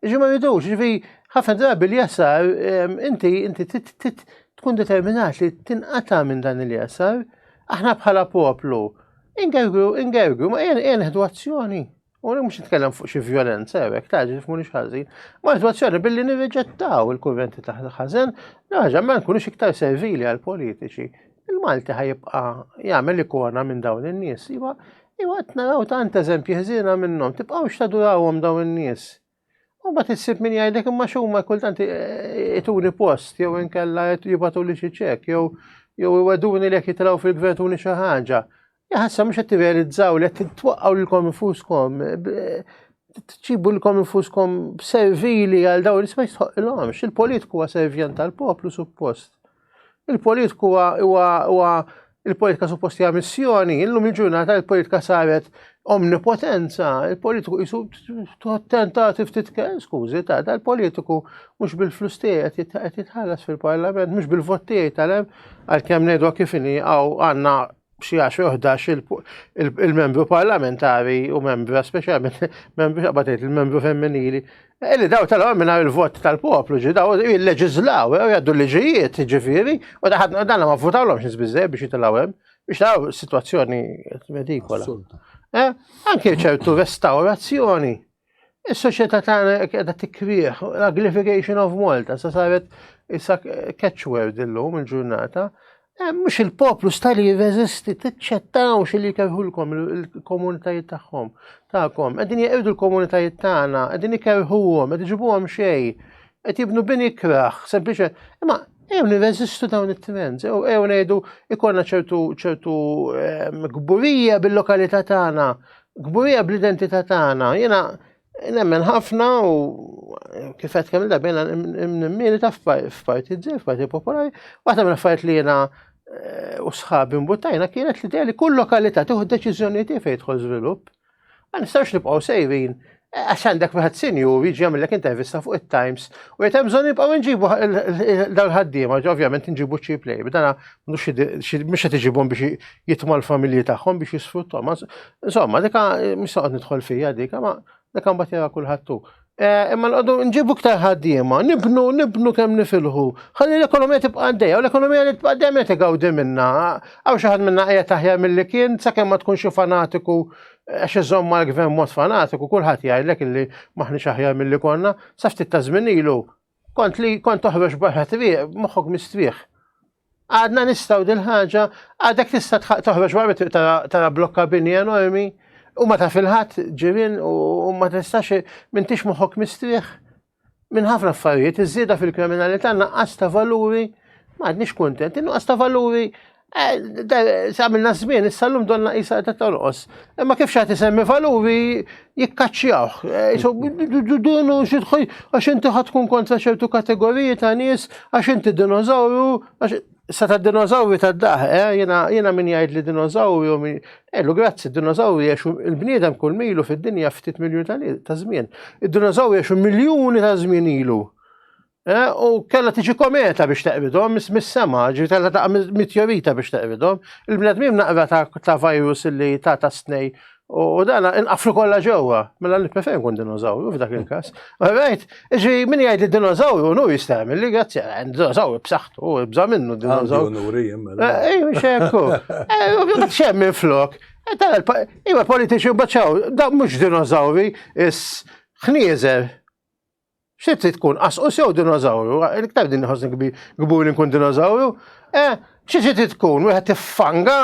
Ġi ma jridux, ġifi ħafna drabi li jasar, inti inti tkun determinat li tinqata' minn dan il-jasar, aħna bħala poplu Ingergru, ingergru, ma jen neħdu azzjoni. U mhux nitkellem fuq xi vjolenza hekk, ta' ġif mhux ħażin. Ma neħdu azzjoni billi nirriġettaw il-kurrenti ta' ħażen, ħaġa ma nkunux iktar servili għal politiċi. Il-Malti ħajibqa' jagħmel ikona minn dawn in-nies. Iva, iva qed naraw tant eżempji ħżiena minnhom, tibqgħux tadurawhom dawn in-nies. U mbagħad issib min jgħidlek imma x'huma kultant ituni post jew inkella jibatuli xi ċekk jew jew iweduni li jekk jitilgħu fil-gvern tuni xi ħaġa. Jaħassa mhux qed tirrealizzaw li qed twaqqgħu lilkom infuskom, tġibu lilkom infuskom servili għal dawn li ma jistħoqilhomx. Il-politiku huwa servjent tal-poplu suppost. Il-politiku huwa il-politika suppost hija missjoni, illum il-ġurnata il-politika saret omnipotenza, il-politiku jisu tenta ftit skużi ta' dal-politiku mhux bil-flus tiegħi qed jitħallas fil-parlament, mhux bil-vot tiegħi tal-hemm għalkemm ngħidu kif inhi għandna xi 10 11 il-membru parlamentari u membra speċjalment membru xaqba tgħid il-membru femminili illi daw tal mingħajr il-vot tal-poplu ġi daw jilleġiżlaw eh, jgħaddu liġijiet ġifieri u daħad dan ma votawlhomx nies biżejjed biex jitilgħu hemm biex taraw sitwazzjoni redikola. Eh, anke ċertu restaurazzjoni Is-soċjetà tagħna qiegħda tikrieħ, l-uglification of Malta, sa saret issa catchword illum il-ġurnata. Eh, mhux il-poplu sta li jirreżisti, tiċċettawx li jkerħulkom il-komunitajiet tagħhom tagħkom. Qegħdin jeqirdu l-komunitajiet tagħna, qegħdin ikerħuhom, qed iġibuhom xejn, qed jibnu bini ikraħ, sempliċe. Imma ejjew nirreżistu dawn it-trends, ejjew ngħidu ikollna ċertu ċertu ehm, kburija bil-lokalità tagħna. Kburija bl-identità tagħna. Jiena nemmen ħafna u kif qed kemm darba jiena nimmilita f'partit żgħir, f'Partit Popolari, waħda mill-affarijiet li jiena eh, u sħabi mbuttajna kienet l-idea li kull lokalità tieħu deċiżjonijiet fejn jidħol żvilupp. Ma nistgħux nibqgħu sejrin għax għandek wieħed sinjur jiġi jagħmellek intervista fuq it-Times u jgħid hemm bżonn nibqgħu nġibu dawn il-ħaddiema, ovvjament nġibu cheap labor, dana mhux qed iġibhom biex jitma' l-familji tagħhom biex jisfruttahom. Insomma, dika mhux noqgħod nidħol fija dika, ma dika mbagħad jara kulħadd hu. Eh, imma nqogħdu nġibu iktar ħaddiema, nibnu, nibnu kemm nifilħu. Ħalli l-ekonomija tibqa' għaddejja, u l-ekonomija li tibqa' għaddejja meta tgawdi minna. Hawn xi ħadd minna qiegħed aħjar milli kien sakemm ma tkunx fanatiku għax iżomm mal-gvern mod fanatiku, kulħadd jgħidlek illi maħniex aħjar milli konna, sa ftit ta' żmien ilu kont li kont toħroġ barra triq moħħok mistrieħ. Għadna nistgħu dil-ħaġa, għadek tista' toħroġ barra triq tara blokka bini enormi u ma taf il-ħadd ġirien u ma tistax m'intix moħħok mistrieħ minn ħafna affarijiet, iż-żieda fil-kriminalità naqqas ta' valuri, ma għadniex kuntenti, nuqqas ta' valuri eh, għamilna żmien, issa llum donna qisha qed tonqos. Imma kif xi isemmi valuri jikkaċċjawh. Eh, dunu xi għax inti ħadd tkun kontra ċertu kategoriji ta' nies, għax inti dinożawru, għax sa ta' dinożawri ta' daħ, eh, jiena min jgħid li dinożawri u min. Ellu grazzi, dinożawri għexu il-bniedem kull milu fid-dinja ftit miljun ta' żmien. Id-dinożawri għexu miljuni ta' żmien ilu. Eh, u kella tiġi kometa biex teqridhom mis-sema, ġi kella taqa' meteorita biex teqridhom. Il-bnedmin naqra ta' virus li ta' ta' snej u dan inqaflu kollha ġewwa. Mela nippreferi nkun dinożawru f'dak il-każ. Right? Ġi min jgħid li dinożawru nu jista' jagħmel li grazzi, eh, dinożawru b'saħħtu, bża' minnu dinożawru. Onuri mela. Eh, ejju xekku. Xem minn flok. Iva politiċi baċċaw, da mhux dinożawri, is ħnieżer. Xi trid tkun qasqus jew dinożawru? Iktar din nħossni kbur li nkun dinożawru. Eh, xi trid tkun? Wieħed tiffanga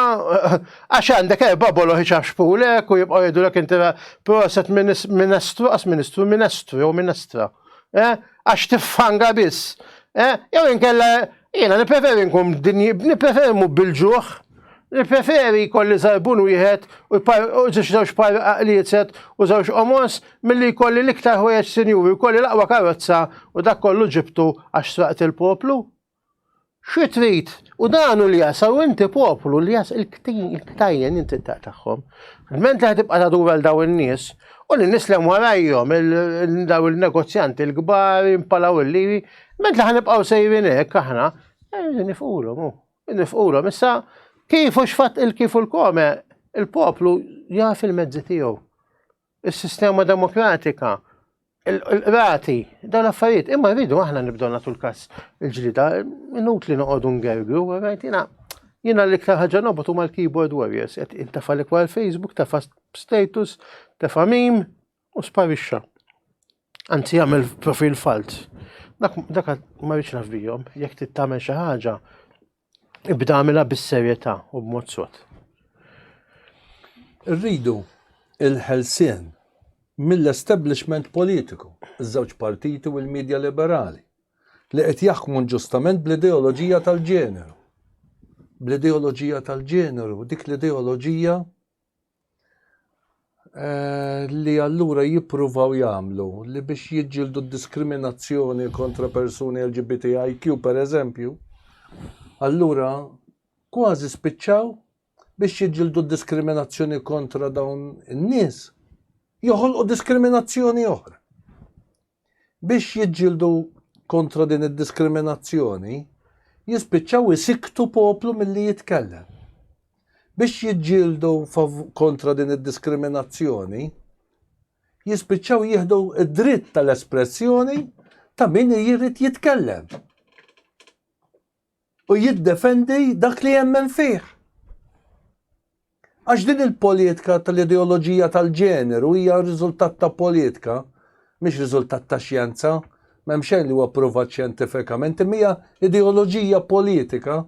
għax għandek erba' boloħ iċaxpulek u jibqgħu jgħidulek inti proset ministru, qas ministru, ministru jew ministra. Eh, għax tiffanga biss. Eh, jew inkella jiena nippreferi nkun dinji, nippreferi mhu bil-ġuħ Nippreferi jkolli żarbun wieħed u żewġ par qliezet u żewġ qomos milli jkolli l-iktar ħwejjeġ sinjuri u jkolli l-aqwa karozza u dak kollu ġibtu għax sraqt il-poplu. Xi trid? U dan hu l-jasar u inti poplu li jas il-ktajjen inti tagħhom. Dment li ħatibqa' tadura l daw in-nies u lin-nies li hemm warajhom daw il-negozjanti l-kbar jimpalaw il-liri, dment li ħanibqgħu sejrin hekk aħna, eh, nifqulhom. Nifqulhom. Issa kif u x'fatt il-kif u l-kome, il-poplu jaf il-mezzi tiegħu. Is-sistema demokratika, il-qrati, dawn l-affarijiet. Imma rridu aħna nibdew nagħtu l-każ il-ġlida, inutli noqogħdu ngergru, right? Jiena jiena l-iktar ħaġa nobgħod huma l-keyboard warriors, qed intafa' l Facebook, tafa' status, tefa' meme u sparixxa. Anzi jagħmel profil falz. Dak, dak ma rridx naf bihom, jekk trid tagħmel xi ħaġa, ibda għamilha bis-serjetà u b'mod sod. Irridu il-ħelsien mill-establishment politiku, iż-żewġ partiti u l-medja liberali, li qed jaħkmu inġustament bl-ideoloġija tal-ġeneru. Bl-ideoloġija tal-ġeneru, dik l-ideoloġija Eh, li allura jippruvaw jagħmlu li biex jiġġieldu d-diskriminazzjoni kontra persuni LGBTIQ per eżempju, allura kważi spiċċaw biex jiġġieldu d-diskriminazzjoni kontra dawn in-nies joħolqu diskriminazzjoni oħra. Biex jiġġieldu kontra din id-diskriminazzjoni, jispiċċaw isiktu poplu milli jitkellem. Biex jiġġieldu kontra din id-diskriminazzjoni, jispiċċaw jieħdu id-dritt tal-espressjoni ta' min jrid jitkellem u jiddefendi dak li jemmen fih. Għax din il-politika tal-ideoloġija tal-ġeneru hija riżultat ta' politika, mhix riżultat ta' xjenza, m'hemm xejn li huwa pruvat xjentifikament, imma hija ideoloġija politika.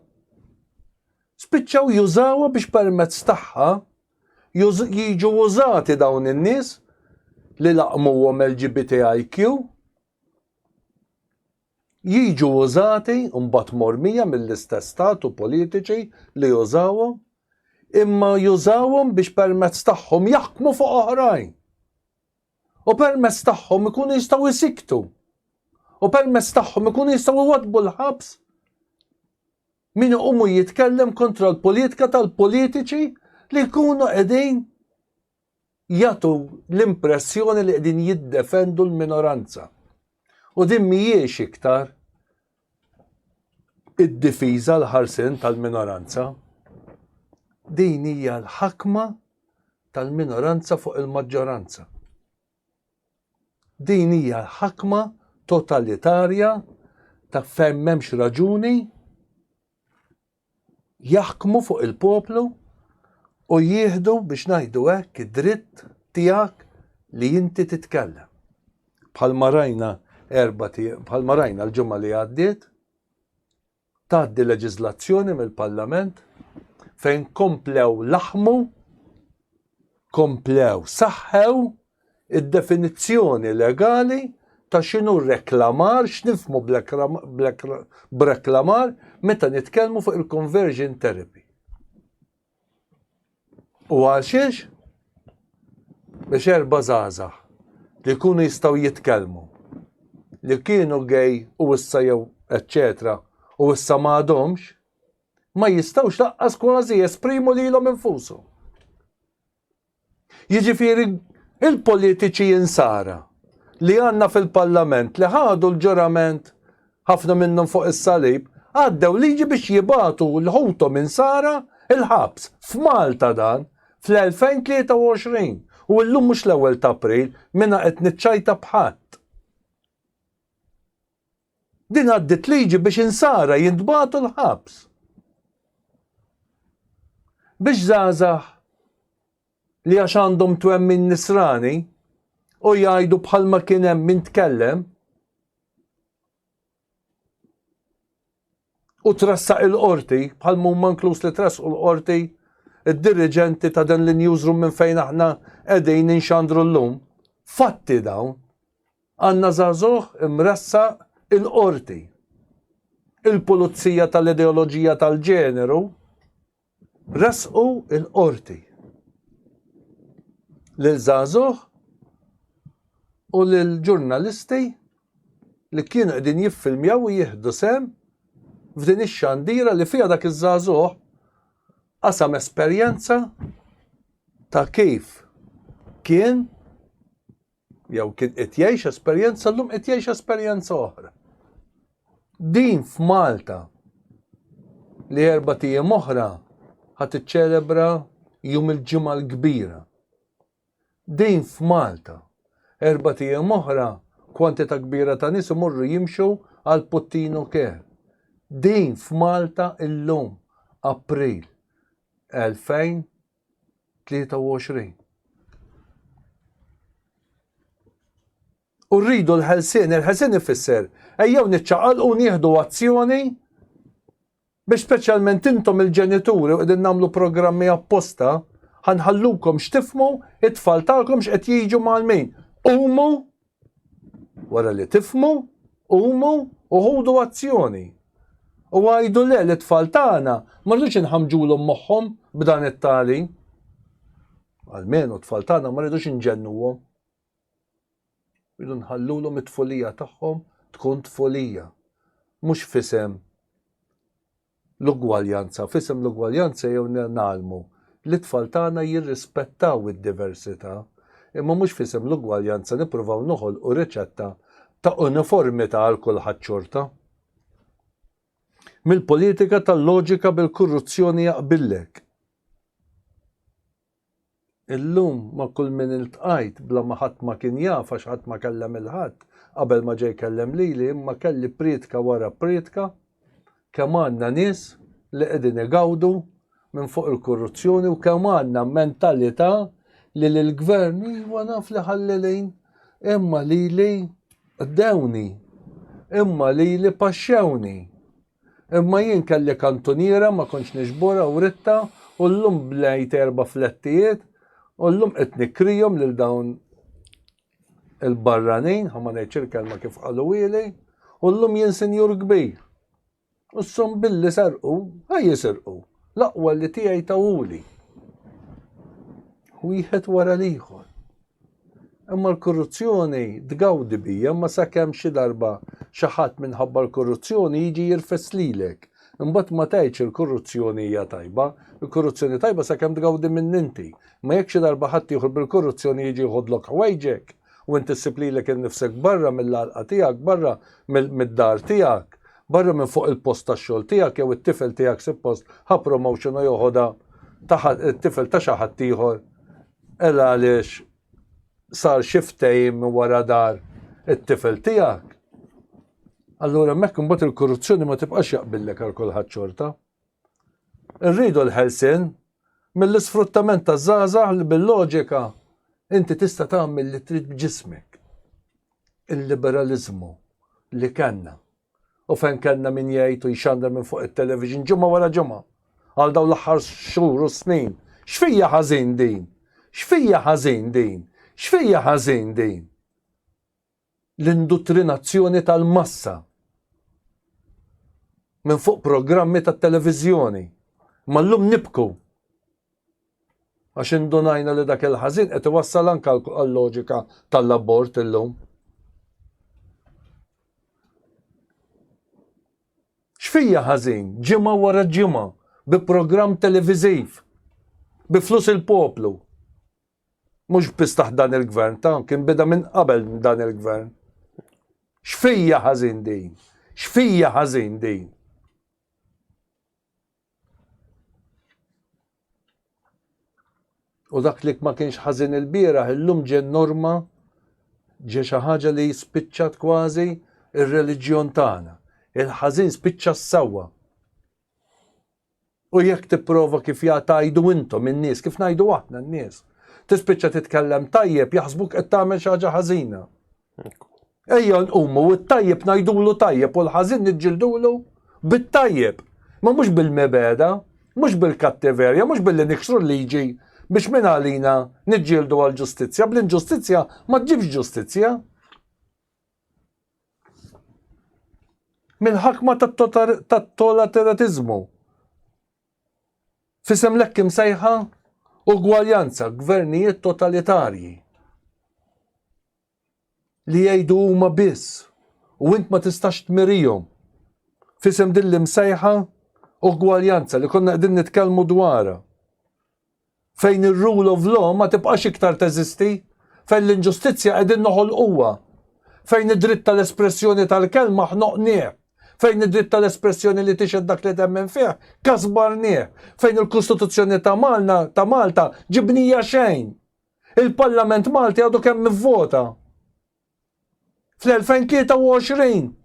Spiċċaw jużawha biex permezz tagħha jiġu użati dawn in-nies li laqmuhom LGBTIQ jiġu użati u mbagħad mormija mill-istess stat u politiċi li jużawhom. Imma jużawhom biex permezz tagħhom jaħkmu fuq oħrajn. U permezz tagħhom ikunu jistgħu jsiktu. U permezz tagħhom ikunu jistgħu jwadbu l-ħabs min iqumu jitkellem kontra l-politika tal-politiċi li jkunu qegħdin jagħtu l-impressjoni li qegħdin jiddefendu l-minoranza. U din mhijiex iktar id-difiża l-ħarsien tal-minoranza. Din hija l-ħakma tal-minoranza fuq il-maġġoranza. Din hija l-ħakma totalitarja ta' fejn m'hemmx raġuni jaħkmu fuq il-poplu u jieħdu biex ngħidu hekk id-dritt tiegħek li inti titkellem. Bħalma rajna erba' bħalma rajna l-ġimgħa li għaddiet, tgħaddi leġiżlazzjoni mill-Parlament fejn komplew laħmu, komplew saħħew id-definizzjoni legali ta' x'inhu reklamar, x'nifhmu b'reklamar meta nitkellmu fuq il-conversion therapy. U għal xiex? Biex erba' żgħażagħ li jkunu jistgħu jitkellmu li kienu gay u issa jew eċċetera u issa ma għadhomx, ma jistgħux laqqas kważi jesprimu lilhom infushom. Jiġifieri il-politiċi insara li għandna fil-Parlament li ħadu l-ġurament ħafna minnhom fuq is-salib, għaddew liġi biex jibagħtu l-ħuthom insara il-ħabs. F'Malta dan, fl-2023. U llum mhux l-ewwel ta' April, minna qed niċċajta b'ħadd. Din għaddiet liġi biex insara jintbagħtu l-ħabs. Biex żgħażagħ li għax għandhom twemmin nisrani u jgħidu bħalma kien hemm min tkellem u tressaq il-qorti bħal huma inkluż li tressqu l-qorti id-diriġenti ta' dan l-newsroom minn fejn aħna qegħdin inxandru llum. Fatti dawn. Għandna żagħżugħ imressaq il-qorti. Il-pulizija tal-ideoloġija tal-ġeneru ressqu il-qorti. Lil żagħżugħ u lil ġurnalisti li kienu qegħdin jiffilmjaw u jieħdu sehem f'din ix-xandira li fiha dak iż-żagħżugħ qasam esperjenza ta' kif kien jew kien qed jgħix esperjenza llum qed jgħix esperjenza oħra. Din f'Malta li erba' ijiem oħra ħa tiċċelebra jum il-ġimgħa l-kbira. Din f'Malta erba' ijiem oħra kwantità kbira ta' nies imorru jimxu għal Puttinu Care. Din f'Malta illum April 2000 23. U rridu l-ħelsien, il-ħelsien ifisser ejjew niċċaqalqu nieħdu azzjoni biex speċjalment intom il-ġenituri u qegħdin nagħmlu programmi apposta ħanħallukom x'tifmu it-tfal tagħkom x'qed jiġu mal-min. Umu Wara li tifhmu, qumu u ħudu azzjoni. U għidu le lit-tfal tagħna ma rridux inħammġulhom moħħhom b'dan it-tagħlim. Almenu t-tfal tagħna ma rridux inġennuhom. Rridu nħallulhom it-tfulija tagħhom tkun tfulija, mhux f'isem l-ugwaljanza, f'isem l-ugwaljanza jew ngħallmu lit-tfal tagħna jirrispettaw id-diversità, imma mhux f'isem l-ugwaljanza nippruvaw noħolqu riċetta ta' uniformità għal kulħadd xorta. Mill-politika tal-loġika bil-korruzzjoni jaqbillek. Illum ma' kull min iltqajt bla ma ħadd ma kien jaf għax ħadd ma kellem 'il ħadd qabel ma ġie jkellem lili imma kelli prietka wara prietka kemm għandna nies li qegħdin igawdu minn fuq il-korruzzjoni u kemm għandna mentalità li lill-gvern iva naf li ħallelin imma lili qdewni imma lili paxxewni. Imma jien kelli kantuniera ma kontx niġborha u ritta u llum bnejt erba' flettijiet u llum qed nikrihom lil dawn il-barranin, ħa ma ngħidx il-kelma kif qaluhieli, u llum jien sinjur kbir. U s-sum billi serqu, ħa jisirqu. L-aqwa li tiegħi tawuli. Wieħed wara l-ieħor. Imma l-korruzzjoni tgawdi bija, imma sakemm xi darba xi ħadd minħabba l-korruzzjoni jiġi jirfes lilek. Imbagħad ma tgħidx il-korruzzjoni hija tajba, il-korruzzjoni tajba sakemm tgawdi minn inti. Imma jekk xi darba ħadd ieħor bil-korruzzjoni jiġi jħodlok ħwejġek u inti ssib lilek innifsek barra mill-għalqa tiegħek, barra mid-dar tiegħek, barra minn fuq il-post tax-xogħol tiegħek jew it-tifel tiegħek suppost ħa promotion u joħodha it-tifel ta' xi ħadd ieħor ela għaliex sar xi ftehim minn wara dar it-tifel tiegħek. Allura hemmhekk imbagħad il-korruzzjoni ma tibqax jaqbillek għal kulħadd xorta. Irridu l-ħelsien mill-isfruttament taż-żgħażagħ li bil-loġika inti tista' tagħmel li trid b'ġismek. Il-liberaliżmu li kellna u fejn kellna min jgħid u jxandar minn fuq it-television ġimgħa wara ġimgħa għal dawn l-aħħar xhur u snin. X'fija ħażin din? X'fija ħażin din? X'fija ħażin din? L-induttrinazzjoni tal-massa minn fuq programmi tat-televiżjoni. Ma llum nibku Għax indunajna li dak il-ħażin qed iwassal anke għal-loġika tal-abort illum. X'fija ħażin, ġimgħa wara ġimgħa, bi programm televiżiv, bi flus il-poplu. Mhux biss taħt dan il-gvern, ta' kien bida minn qabel dan il-gvern. X'fija ħażin din? X'fija ħażin din? U dak li ma kienx ħażin il-bieraħ illum ġie norma ġie xi ħaġa li spiċċat kważi ir-reliġjon tagħna. Il-ħażin spiċċa s-sewwa. U jekk tipprova kif jgħidu intom in-nies, kif ngħidu aħna n-nies, tispiċċa titkellem tajjeb jaħsbuk qed tagħmel xi ħaġa ħażina. Ejja nqumu u t-tajjeb ngħidulu tajjeb u l-ħażin niġġildulu bit-tajjeb. Ma mhux bil-mibegħda, mhux bil-kattiverja, mhux billi niksru l-liġi biex minn għalina niġġieldu għall-ġustizzja. Bl-inġustizzja ma ġġibx ġustizzja. Mill-ħakma tat-totalitaritiżmu. F'isem l-hekk imsejħa ugwaljanza, gvernijiet totalitarji. Li jgħidu huma biss u int ma tistax tmirihom. F'isem din l-imsejħa ugwaljanza li konna qegħdin nitkellmu dwarha. Fejn ir-rule of law ma tibqax iktar teżisti, fejn l-inġustizzja qegħdin noħolquha, fejn id-dritt tal-espressjoni tal-kelma ħnoqnieh, fejn id-dritt tal-espressjoni li tixhed dak li temmen fih kasbarnieh, fejn il-Kostituzzjoni ta' Malna ta' Malta ġibnija xejn. Il-Parlament Malti għadu kemm ivvota fl-2023.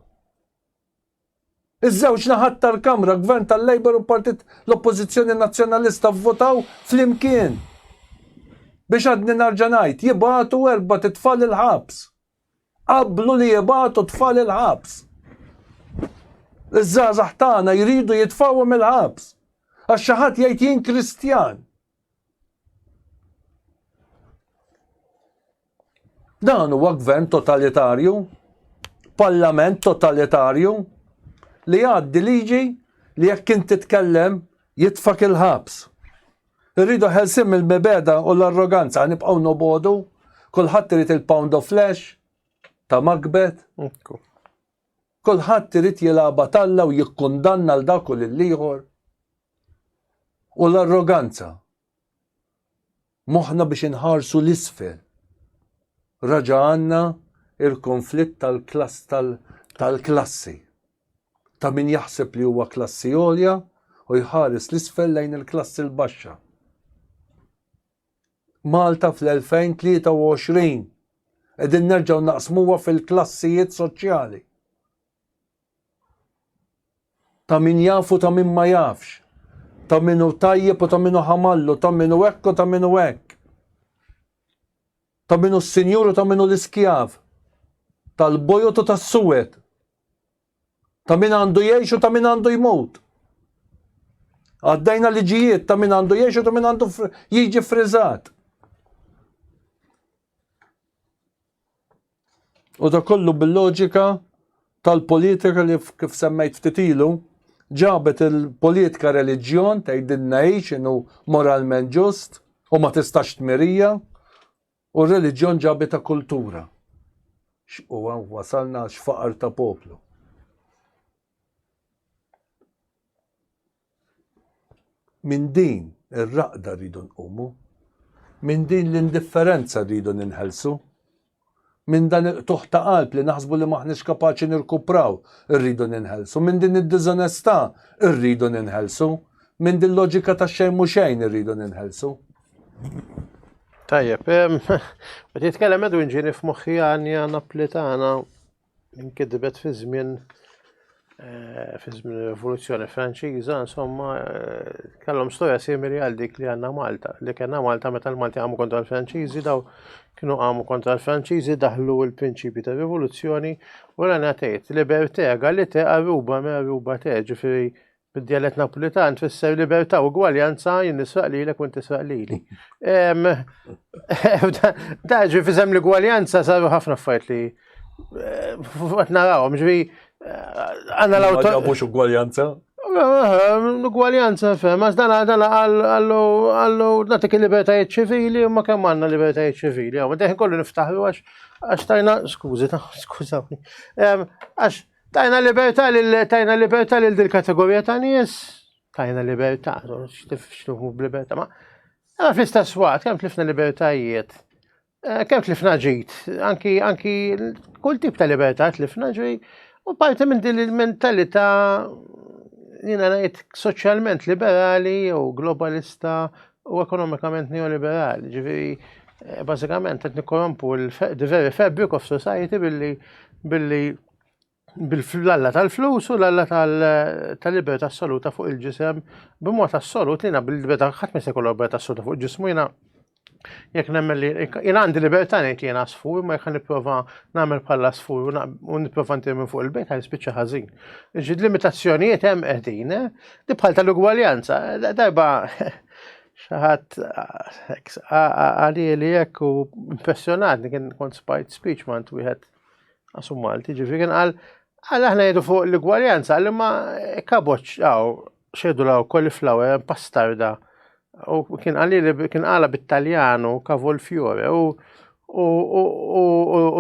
Iż-żewġ naħat tal-Kamra, Gvern tal-Labour u Partit l-Oppożizzjoni Nazzjonalista vvotaw flimkien biex għadni narġa' ngħid jibagħtu erbat itfal il-ħabs. Qablu li jibagħtu tfal il-ħabs. Iż-żgħażagħ tagħna jridu jitfgħuhom il-ħabs. Għax xi ħadd jgħid jien Kristjan. Dan huwa gvern totalitarju, parlament totalitarju li jgħaddi liġi li jekk int titkellem jitfak il-ħabs. Irridu ħelsin mill-mibeda u l-arroganza, nibqgħu nobodu, kulħadd irid il-pound of flesh ta' Macbeth. Kulħadd irid jilgħabha t'Alla u jikkundanna l dak u lill-ieħor. U l-arroganza. Moħħna biex inħarsu l-isfel. Raġa' għandna il-konflitt tal-klass tal-klassi. Ta' min jaħseb li huwa klassi għolja u jħares l-isfel lejn il-klassi l-baxxa. Malta fl-2023 qegħdin nerġgħu naqsmuha fil-klassijiet soċjali. Ta' min jaf u ta' min ma jafx. Ta' min hu tajjeb u ta' min hu ħamallu, ta' min hu hekk u ta' min hu hekk. Ta' min hu s-sinjur u ta' min hu l-iskjav. Tal-bojod u tas-suwed. Ta' min għandu jgħix u ta' min għandu jmut. Għaddejna liġijiet ta' min għandu jgħix u ta' min għandu jiġi friżat. U da kollu bil-loġika tal-politika li kif semmejt ftit ilu, ġabet il-politika reliġjon tgħidilna hi x'inhu moralment ġust. U ma tistax tmirija u r-reliġjon ġabita kultura. U wasalna x'faqar ta' poplu. Minn din ir-raqda rridu nqumu. Minn din l-indifferenza rridu ninħelsu. Minn dan il-qtugħ ta' qalb li naħsbu li m'aħniex kapaċi nirkupraw irridu ninħelsu. Minn din id-diżonestà rridu ninħelsu. Minn din loġika ta' xejn mhu xejn irridu ninħelsu. Tajjeb, meta jitkellem Edwin ġieni f'moħħi għanja Naplitana inkitbet fi żmien eh, fi żmien ir-Rivoluzzjoni Franċiża, insomma, eh, kellhom storja simili għal dik li għandna Malta. Li kellna Malta meta l-Malti għamu kontra l-Franċiżi, daw kienu għamu kontra l-Franċiżi, daħlu l-prinċipji ta' rivoluzzjoni u l-għana tgħid libertà egalité arruba me arruba te, ġifieri Bid-djalett Napulitan tfisser libertà u gwaljanza jien nisraq lilek u inti tisraq lili. Da ġi fisem l-gwaljanza saru ħafna affarijiet li eh, qed narawhom, ġifi eh, għandna l-awtor. Mhux ugwaljanza? L-ugwaljanza fem, għax dan dan għallu għallu natik il-libertajiet ċivili u ma kemm għandna libertajiet ċivili. Għaw, deħin kollu niftaħru għax għax tajna, skużi, skużawni, għax Tajna libertà lil tajna libertà lil dil kategorija ta' nies, tajna libertà, x'tifhmu b'libertà, ma ma fl-istess waqt kemm tlifna libertajiet, eh, kemm tlifna ġid, anki anki kull tip ta' libertà tlifna ġej, u parti minn din il-mentalità jiena ngħid soċjalment liberali u globalista u ekonomikament neoliberali, ġifieri eh, bażikament qed nikkorrompu l-the very fabric of society billi billi bil-alla tal-flus u l-alla tal-libertà assoluta fuq il-ġisem b'mod assolut li bil-libertà ħadd ma se jkollu libertà assoluta fuq ġismu jiena jekk nemmen li jiena għandi libertà ngħid li jiena sfur, ma jekk nipprova nagħmel bħala sfur u nipprova ntir minn fuq il-bejt ħa nispiċċa ħażin. Ġid limitazzjonijiet hemm qegħdin, eh? Di bħal tal-ugwaljanza, darba xaħat għali li jekk u impressjonat kien kont spajt speech ma' wieħed Għasu Malti, ġifieri kien qal għal aħna jgħidu fuq l-igwaljanza, għal imma kaboċ għaw xejdu law cauliflower pastarda. U kien għalli li kien għala bit-Taljanu cavolfiore u u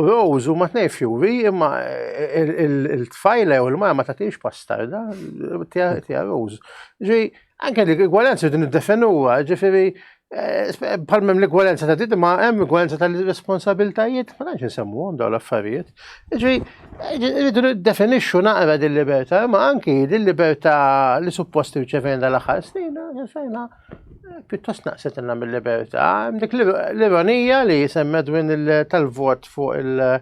rose u ma tnej fjuri imma il-tfajla u l-mara ma tatix pastarda tija rose. Ġi, Anke dik l-igwalenza din niddefenuha, ġifieri eh, bħal m'hemm l-igwalenza ta' dit ma hemm igwalenza tal-responsabiltajiet, ma tantx insemmuhom dawn l-affarijiet. Ġifieri rridu niddefinixxu naqra din libertà, ma anki din libertà li suppost irċevejna dal-aħħar snin, eh, fejna eh, pjuttost naqset ilna mill-libertà. Dik l-ironija li semmet Edwin tal-vot fuq il-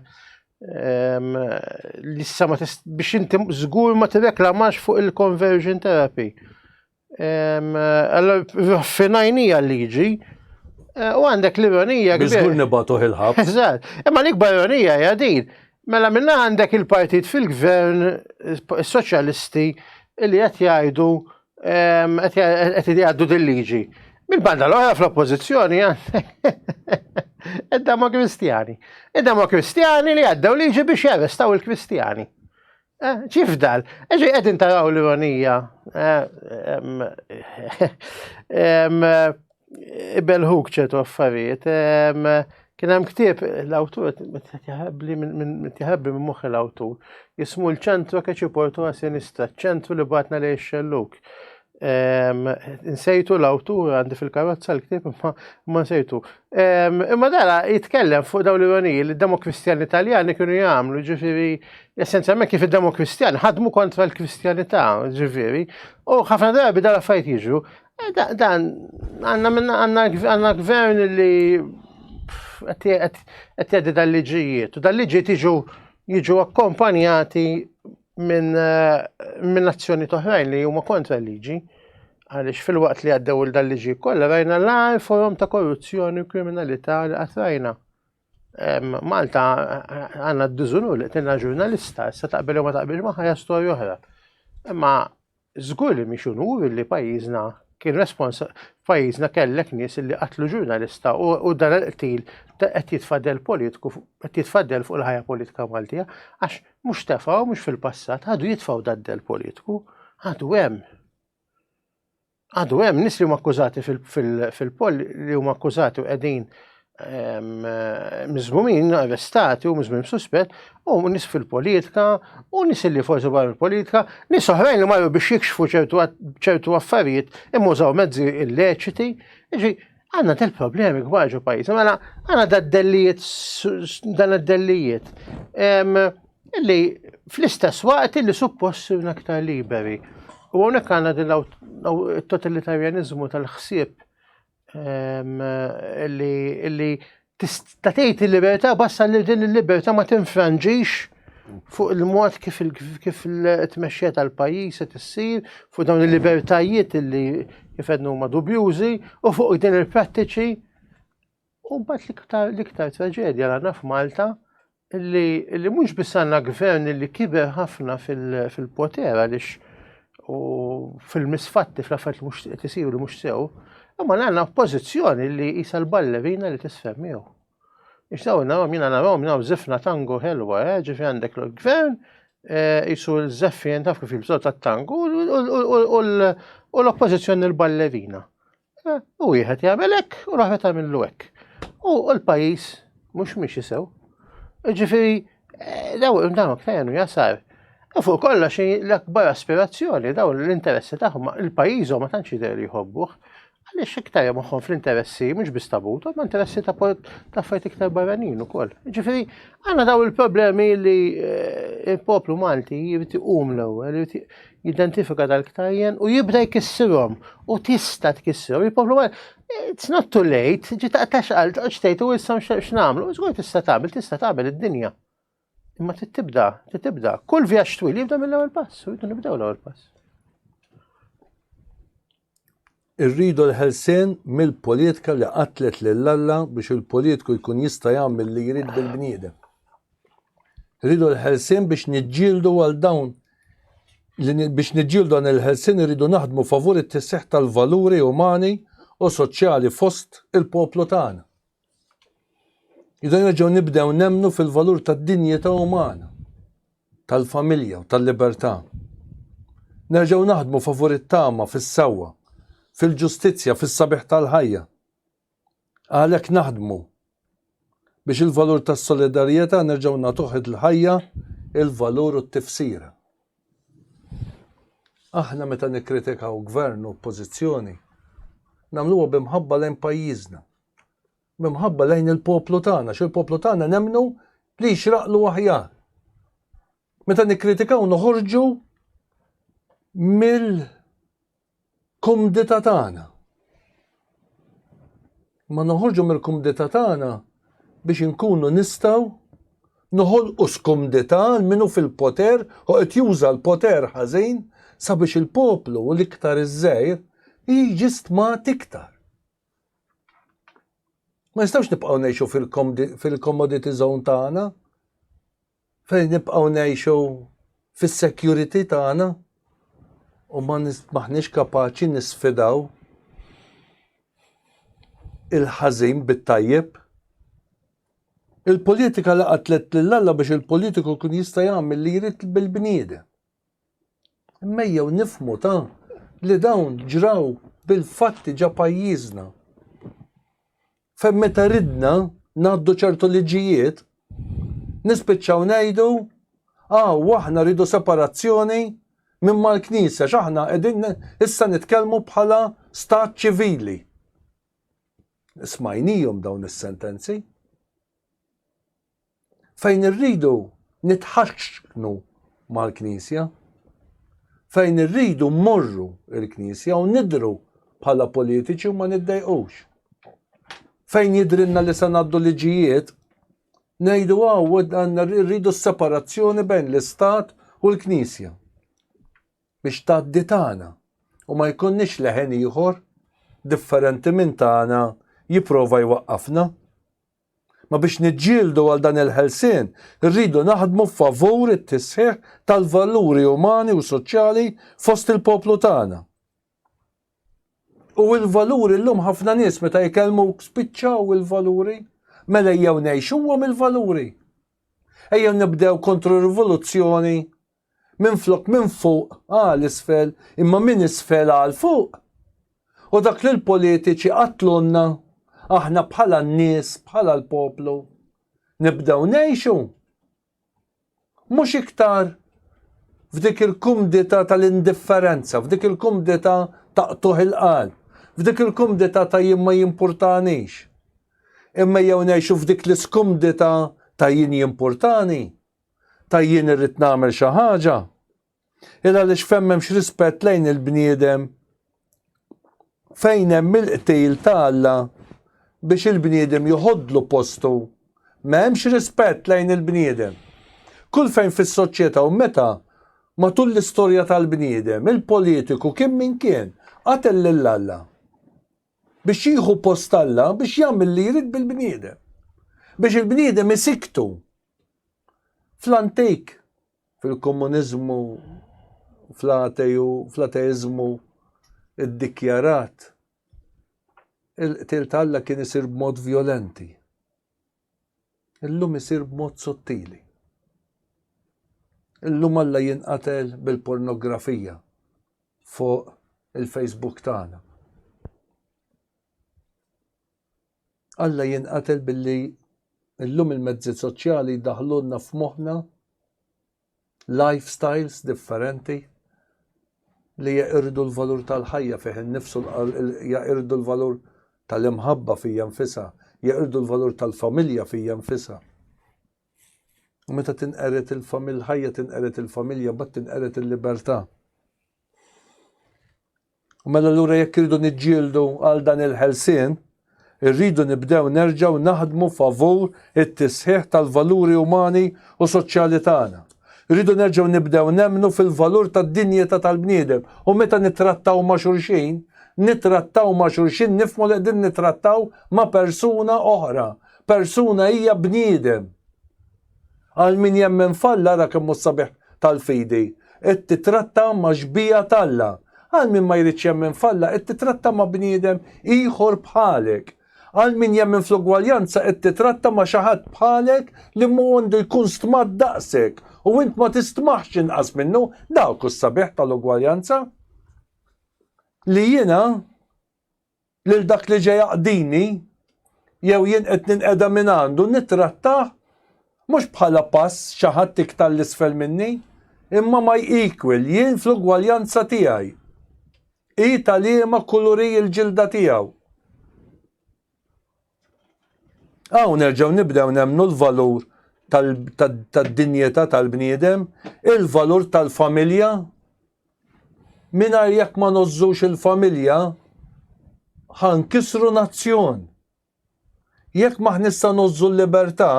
li issa ma biex inti żgur ma tirreklamax fuq il-conversion therapy. Allora finajnija l-liġi eh, u għandek l-ironija. Biex żgur nibatuh il-ħabs. Eżatt. Imma l-ikbar ironija hija din. Mela minna għandek il-partit fil-gvern, is-soċjalisti, li qed jgħidu qed jgħaddu dil-liġi. Mil-banda l-oħra fl-oppożizzjoni id-dama Kristjani. Id-dama Kristjani li għaddew liġi biex jarrestaw il-Kristjani. Eh, ċifdal, eġi qegħdin taraw l-ironija. Eh, ibelħuk ċertu affarijiet. Kien hemm ktieb l-awtur jaħabli minn jaħabli minn moħħi l-awtur jismu l-ċentru che ci porto a sinistra, ċentru li batna li xelluk. Insejtu l-awtur għandi fil-karozza l-ktieb imma ma nsejtu. Imma dara jitkellem fuq dawn l-ironiji li d-Demokristjani Italjani kienu jagħmlu, ġifieri essenzjalment kif id-Demokristjani ħadmu kontra l-Kristjanità, ġifieri, u ħafna drabi dal-affarijiet jiġru. Eh, dan għanna minna għanna gvern li qed jgħaddi dal-liġijiet u dal-liġijiet jiġu jiġu akkompanjati minn eh, minn azzjoni oħrajn li huma kontra l-liġi. Għaliex fil-waqt li għaddew il dal-liġi kollha rajna l forom ta' korruzzjoni u kriminalità li qatt rajna. Malta għandna d-diżunur li qtilna ġurnalista, issa taqbel jew ma taqbilx magħha hija storja oħra. Imma Żgur li mhix unur li pajjiżna kien responsa pajjiżna kellek nies li qatlu ġurnalista u dan il-qtil qed jitfa' dell politiku qed jitfa' dell fuq il-ħajja politika Maltija għax mhux tefgħu mhux fil-passat għadu jitfgħu dad-dell politiku għadu hemm. Għadu hemm nies li huma akkużati fil-poll li huma akkużati u qegħdin ehm, miżmumin, arrestati u miżmumin suspett, u nies fil-politika, u nies li forsi barra l-politika, nies oħrajn li marru biex jikxfu ċertu affarijiet imma użaw mezzi illeċiti. Ġi, għandna del problemi kbar ġo pajjiż. Mela għandna da dellijiet dan id-dellijiet. Ehm, Illi fl-istess waqt illi suppost sirna aktar liberi. U hawnhekk għandna din it-totalitarjaniżmu tal-ħsieb ehm, illi tista' tgħid il-libertà basta li din il-libertà ma tinfranġix fuq il-mod kif il-tmexxija tal-pajjiż qed issir, fuq dawn il-libertajiet illi kif għedna huma dubjużi u fuq din il-prattiċi U mbagħad l-iktar l-iktar traġedja li għandna f'Malta li li mhux biss għandna gvern li kiber ħafna fil-poter għaliex u fil-misfatti fl-affarijiet li mhux qed isiru li mhux sew, imma għandna oppożizzjoni li qisha l-ballerina li tisfer miegħu. Ix dawn narahom jiena narahom naraw żifna tango ħelwa, eh, ġifi għandek l-gvern eh, jisu l-żeffien taf kif jilbsu tat-tango u l-oppożizzjoni l-ballerina. Eh, u wieħed jagħmel hekk u l-oħra tagħmillu hekk. U l-pajjiż mhux miexi sew. Ġifieri, eh, daw dawn ktajnu jasar. U fuq kollox l-akbar aspirazzjoni dawn l-interessi tagħhom il-pajjiżhom ma tantx jidher li jħobbuh. Għaliex iktar moħħhom fl-interessi mhux biss ta' buta, ma interessi ta' affarijiet iktar barranin ukoll. Ġifieri, għandna daw il-problemi li eh, il-poplu Malti jrid iqum l-ewwel, jrid jidentifika dal-ktajjen u jibda jkissirhom u tista' tkissirhom. Il-poplu it's not too late, ġi taqtax għal toqgħodx tgħid u issa x'nagħmlu, żgur tista' tagħmel, tista' tagħmel id-dinja. Imma trid tibda, trid tibda. Kull vjaġġ twil jibda mill-ewwel pass, u jridu nibdew l-ewwel pass. Irridu l-ħelsien mill-politika li qatlet lil Alla biex il-politiku jkun jista' jagħmel li jrid bil-bniedem. Irridu l-ħelsien biex niġġieldu għal dawn biex niġġieldu dan il-ħelsien irridu naħdmu favur it-tisħiħ tal-valuri umani u soċjali fost il-poplu tagħna. Irridu nerġgħu nibdew nemmnu fil-valur tad-dinjità umana, tal-familja u tal-libertà. Nerġgħu naħdmu favur it-tama fis-sewwa, fil-ġustizzja, fis-sabiħ tal-ħajja. Għalhekk naħdmu biex il-valur tas-solidarjetà nerġgħu nagħtuh il-ħajja, il-valur u t-tifsira. Aħna meta nikkritikaw gvern u oppożizzjoni, nagħmluha b'imħabba lejn pajjiżna. B'imħabba lejn il-poplu tagħna, xi il-poplu tagħna nemmnu li jixraqlu aħjar. Meta nikkritikaw noħorġu mill-kumdità tagħna. Ma noħorġu mill-kumdità tagħna biex inkunu nistgħu noħolqu skumdità għal min hu fil-poter u qed juża l-poter ħażin sabiex il-poplu u l-iktar iż-żgħir jiġi stmat iktar. Ma nistgħux nibqgħu ngħixu fil-commodity zone tagħna fejn nibqgħu ngħixu fis-security tagħna u ma maħniex kapaċi nisfidaw il-ħażin bit-tajjeb. Il-politika li qatlet lil Alla biex il-politiku kun jista' jagħmel li jrid bil-bniedem. Imma ejjew nifhmu ta' li dawn ġraw bil-fatti ġa pajjiżna. Fejn meta ridna ngħaddu ċertu liġijiet, nispiċċaw ngħidu ah, u aħna rridu separazzjoni minn mal-Knisja, x'aħna qegħdin issa nitkellmu bħala stat ċivili. Smajnijhom dawn is-sentenzi. Fejn irridu nitħaxxnu mal-Knisja, fejn irridu mmorru l-Knisja u nidhru bħala politiċi u ma niddejqux. Fejn jidhrilna li se ngħaddu liġijiet, ngħidu hawn għandna rridu s-separazzjoni bejn l-Istat u l-Knisja biex tgħaddi tagħna u ma jkunniex leħen ieħor differenti minn tagħna jipprova jwaqqafna. Ma biex niġġieldu għal dan il-ħelsien, irridu naħdmu favur it-tisħiħ tal-valuri umani u soċjali fost il-poplu tagħna. U il-valuri llum ħafna nies meta jkellmuk spiċċaw il-valuri, mela ejjew ngħixuhom il-valuri. Ejjew nibdew kontro-rivoluzzjoni minflok minn fuq għal isfel imma minn isfel għal fuq. U dak li l-politiċi qatlulna aħna bħala n-nies, bħala l-poplu, nibdew ngħixu mhux iktar f'dik il-kumdità tal-indifferenza, f'dik il-kumdità ta' qtuħ il-qalb, f'dik il-kumdità ta' jien ma jimpurtanix. Imma jew ngħixu f'dik l-iskumdità ta' jien jimpurtani, ta' jien irrid nagħmel xi ħaġa. Il għaliex fejn m'hemmx rispett lejn il-bniedem, fejn hemm il-qtil ta' Alla biex il-bniedem joħodlu postu, m'hemmx rispett lejn il-bniedem. Kull fejn fis-soċjetà u meta matul l-istorja tal-bniedem, il-politiku kien min kien, qatel lil Alla biex jieħu post Alla biex jagħmel li jrid bil-bniedem. Biex il-bniedem isiktu. Fl-antik, Fil-komuniżmu, fl-ateju, fl-ateiżmu iddikjarat, il-qtil ta' Alla kien isir b'mod vjolenti. Illum isir b'mod sottili. Illum Alla jinqatel bil-pornografija fuq il-Facebook tagħna. Alla jinqatel billi illum il-mezzi soċjali jdaħħlulna f'moħħna lifestyles differenti li jeqirdu l-valur tal-ħajja fih innifsu, jeqirdu l-valur tal-imħabba fija nfisha, jeqirdu l-valur tal-familja fija nfisha. U meta tinqered il-familja, ħajja tinqered il-familja, bat tinqered il-libertà. U mela allura jekk irridu niġġieldu għal dan il-ħelsien, irridu nibdew nerġgħu naħdmu favur it-tisħiħ tal-valuri umani u soċjali tagħna. Irridu nerġgħu nibdew nemmnu fil-valur tad-dinjità tal-bniedem u meta nittrattaw ma' xulxin, nittrattaw ma' xulxin nifhmu li qegħdin nittrattaw ma' persuna oħra. Persuna hija bniedem. Għal min jemmen f'Alla ara kemm hu sabiħ tal-fidi, qed titratta ma' xbieha t'Alla. Għal min ma jridx jemmen f'Alla qed titratta ma' bniedem ieħor bħalek. Għal min jemmen fl-ugwaljanza qed titratta ma' xi ħadd bħalek li mhu għandu jkun stmat daqsek u int ma tistmahx inqas minnu, dak hu s-sabiħ tal-ugwaljanza. Li jiena lil dak li ġej jaqdini jew jien qed ninqeda minn għandu nittrattah mhux bħala pass xi ħadd iktar 'l isfel minni, imma my equal, jien fl-ugwaljanza tiegħi. Hi ta' liema kulur hi l-ġilda tiegħu. Hawn nerġgħu nibdew nemmnu l-valur tad-dinjità tal-bniedem, il-valur tal-familja. Mingħajr jekk ma nożżux il-familja, ħankisru nazzjon. Jekk maħnissa nożżu l-libertà,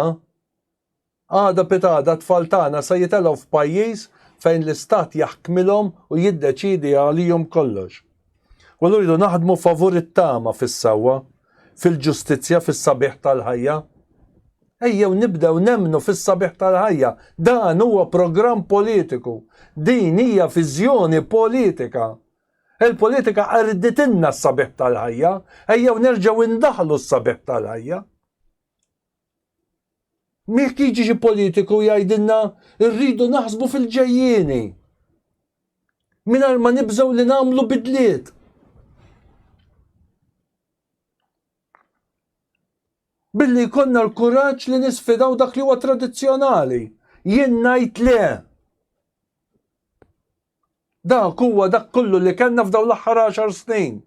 Għada pitgħada t-tfal tagħna se jitelgħu f'pajjiż fejn l-istat jaħkmilhom u jiddeċiedi għalihom kollox. U allura rridu naħdmu favur it-tama fis-sewwa, fil-ġustizzja, fis-sabiħ tal-ħajja. Ejjew nibdew nemmnu fis-sabiħ tal-ħajja. Dan huwa programm politiku. Din hija viżjoni politika. Il-politika qerditilna s-sabiħ tal-ħajja. Ejjew nerġgħu indaħħlu s-sabiħ tal-ħajja. Jekk jiġi xi politiku jgħidilna rridu naħsbu fil-ġejjieni. Mingħajr ma nibżgħu li nagħmlu bidliet. Billi jkollna l-kuraġġ li nisfidaw dak li huwa tradizzjonali. Jien ngħid le. Dak huwa dak kollu li kellna f'dawn l-aħħar għaxar snin.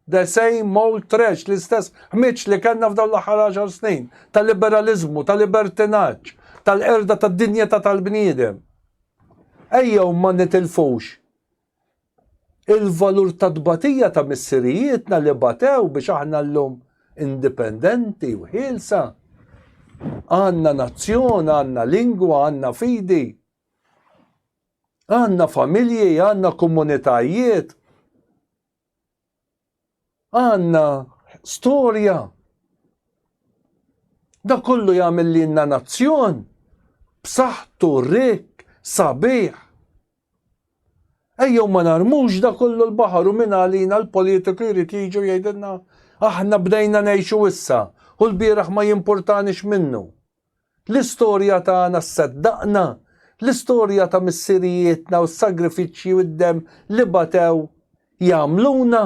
The same old trash, l-istess ħmieġ li kellna f'dawn l-aħħar għaxar snin, ta' liberaliżmu, ta' libertinaġġ, tal-qerda tad-dinjità tal-bniedem. Ejjew ma nitilfux il-valur ta' tbatija ta' missirijietna li batew biex aħna llum indipendenti u ħielsa. Għandna nazzjon, għandna lingwa, għandna fidi. Għandna familji, għandna komunitajiet, għandna storja. Da kollu jagħmel lilna nazzjon b'saħħtu rikk, sabiħ. Ejjew ma narmux da kollu l-baħar u minn għalina l-politiku jrid jiġu jgħidilna aħna bdejna ngħixu issa u l-bieraħ ma jimpurtanix minnu. L-istorja tagħna sseddaqna, l-istorja ta' missirijietna u s-sagrifiċċji u d-demm li batew jagħmluna.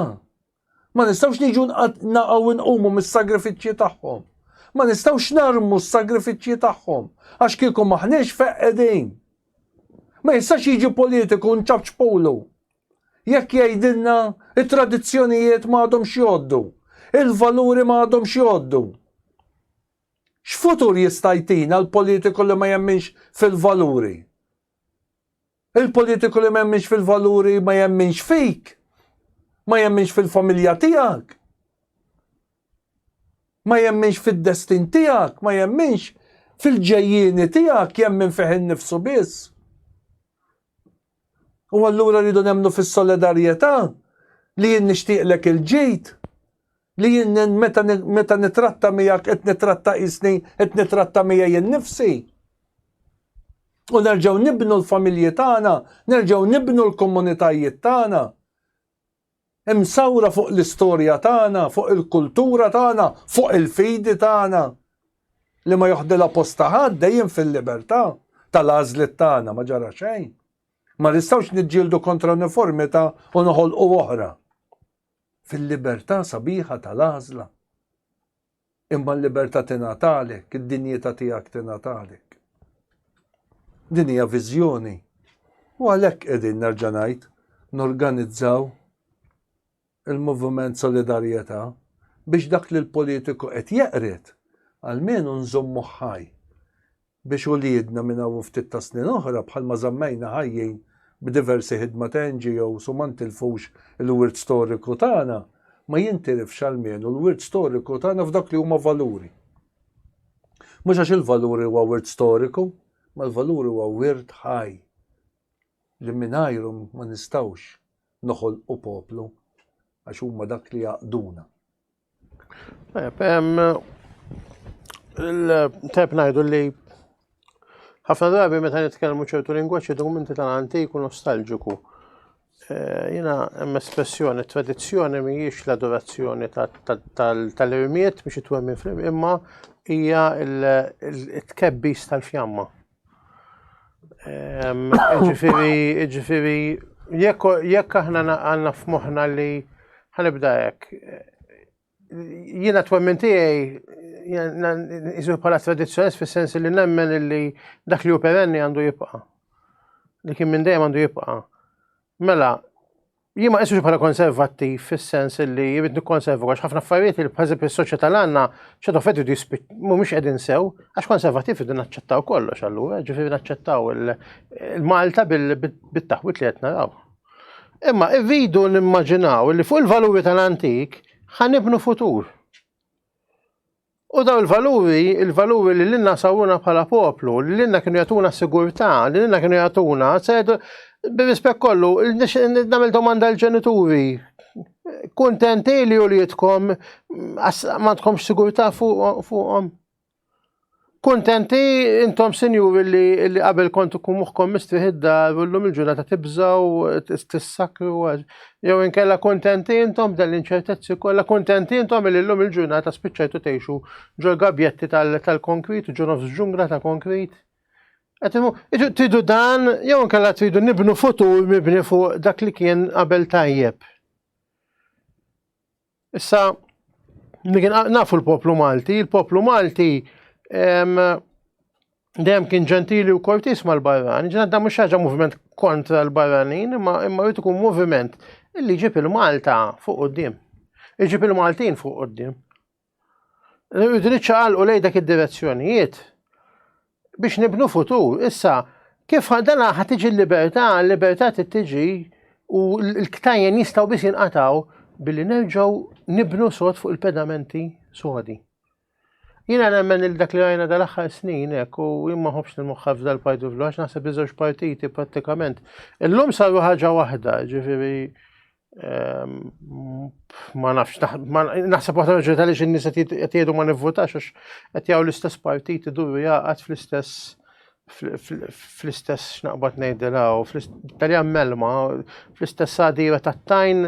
Ma nistgħux niġu naqgħu nqumu mis-sagrifiċċji tagħhom. Ma nistgħux narmu s-sagrifiċċji tagħhom għax kieku m'aħniex fejn qegħdin. Ma jistax jiġi politiku nċapċpulu. Jekk jgħidilna it-tradizzjonijiet ma għadhomx jgħoddu, il-valuri ma għadhomx jgħoddu. X'futur jista' jtina l-politiku li ma jemminx fil-valuri? Il-politiku li ma jemminx fil-valuri ma jemminx fik, ma jemminx fil-familja tiegħek, ma jemminx fid-destin tiegħek, ma jemminx fil-ġejjieni tiegħek, jemmin fih innifsu biss. U allura rridu nemmnu fis-solidarjetà li jien nixtieqlek il-ġid, li jien meta, meta nitratta miegħek qed nitratta qisni qed nitratta miegħi innifsi. U nerġgħu nibnu l-familji tagħna, nerġgħu nibnu l-komunitajiet tagħna. Imsawra fuq l-istorja tagħna, fuq il-kultura tagħna, fuq il-fidi tagħna. Li ma joħdilha posta ħadd dejjem fil-libertà tal-għażliet tagħna ma ġara xejn. Ma nistgħux niġġieldu kontra uniformità u noħolqu oħra. Fil-libertà sabiħa tal-għażla. Imma l-libertà tingħatalek, id-dinjità tiegħek tingħatalek. Din hija viżjoni. U għalhekk qegħdin nerġa' ngħid norganizzaw il-Moviment Solidarjetà biex dak li l-politiku qed jeqred almenu nżommuh ħaj biex uliedna minn hawn u ftit ta' snin oħra bħalma żammejna ħajjin b'diversi ħidma ta' NGOs u ma ntilfux il-wirt storiku tagħna, ma jintilifx almenu l-wirt storiku tagħna f'dak li huma valuri. Mhux għax il-valuri huwa wirt storiku, ma l-valuri huwa wirt ħaj li mingħajru ma nistgħux noħolqu poplu għax huma dak li jgħaqqduna. Il-tep ngħidu li ħafna drabi meta nitkellmu ċertu lingwaġġ dokumenti tal-antik u nostalġiku. Eh, jiena hemm espressjoni, tradizzjoni mhijiex l-adorazzjoni tal-irmiet biex itwemmin fl imma hija l-tkebbis tal-fjamma. Ġifieri, ġifieri, jekk aħna għandna f'moħħna li ħanibda hekk. Jiena twemmin tiegħi jisu bħala tradizzjonist fis-sens li nemmen li dak li hu perenni għandu jibqa'. Li kien minn dejjem għandu jibqa'. Mela, Jien ma qisux bħala konservattiv fis-sens li jrid nikkonserva għax ħafna affarijiet li bħażib is-soċjetà l għandna ċertu affarijiet jridu mhumiex qegħdin sew għax konservattiv irridu naċċettaw kollox allura, ġifieri naċċettaw il-Malta bit-taħwit li qed naraw. Imma rridu nimmaġinaw li fuq il-valuri tal-antik ħa nibnu futur. U daw il-valuri, il-valuri li lilna sawruna bħala poplu, li lilna kienu jagħtuna sigurtà, li lilna kienu jagħtuna, sejdu bir-rispett kollu, nagħmel domanda l-ġenituri. Kuntenti li uliedkom m'għandkomx sigurtà fuqhom? Kuntenti intom sinjuri li, li qabel kontu kun moħħkom mistrieħ id-dar u llum il-ġurnata tibżgħu tissakru jew inkella kuntenti intom b'dan l-inċertezzi kollha, kuntenti intom li llum il-ġurnata spiċċajtu tgħixu ġol gabjetti tal-konkrit u ġo nofs ġungla ta' konkrit. Tridu dan jew inkella tridu nibnu futur mibni fuq dak li kien qabel tajjeb. Issa, nafu l-poplu Malti, il-poplu Malti dejjem kien ġentili u kortis mal-barrani, ġena da mhux ħaġa moviment kontra l-barranin, imma imma jrid ikun moviment illi jġib il-Malta fuq quddiem. Iġib il-Maltin fuq quddiem. Rridu niċċaqalqu lejn dak id-direzzjonijiet biex nibnu futur. Issa, kif dan ħa tiġi l-libertà, l-libertà tiġi u l-ktajjen jistgħu biss jinqataw billi nerġgħu nibnu sod fuq il-pedamenti sodi. Jiena nemmen il dak li rajna dal-aħħar snin hekk u jien ma nħobbx nimoħħa f'dal-parti għax naħseb li żewġ partiti prattikament. Illum saru ħaġa waħda, ġifieri Ehm, ma nafx, naħseb waħda raġuni għaliex in-nies qed jgħidu ma nivvutax għax qed jgħu l-istess partit iduru jaqgħad fl-istess fl-istess x'naqbad ngħidilha u fl-Italjan melma, fl-istess għadira tat-tajn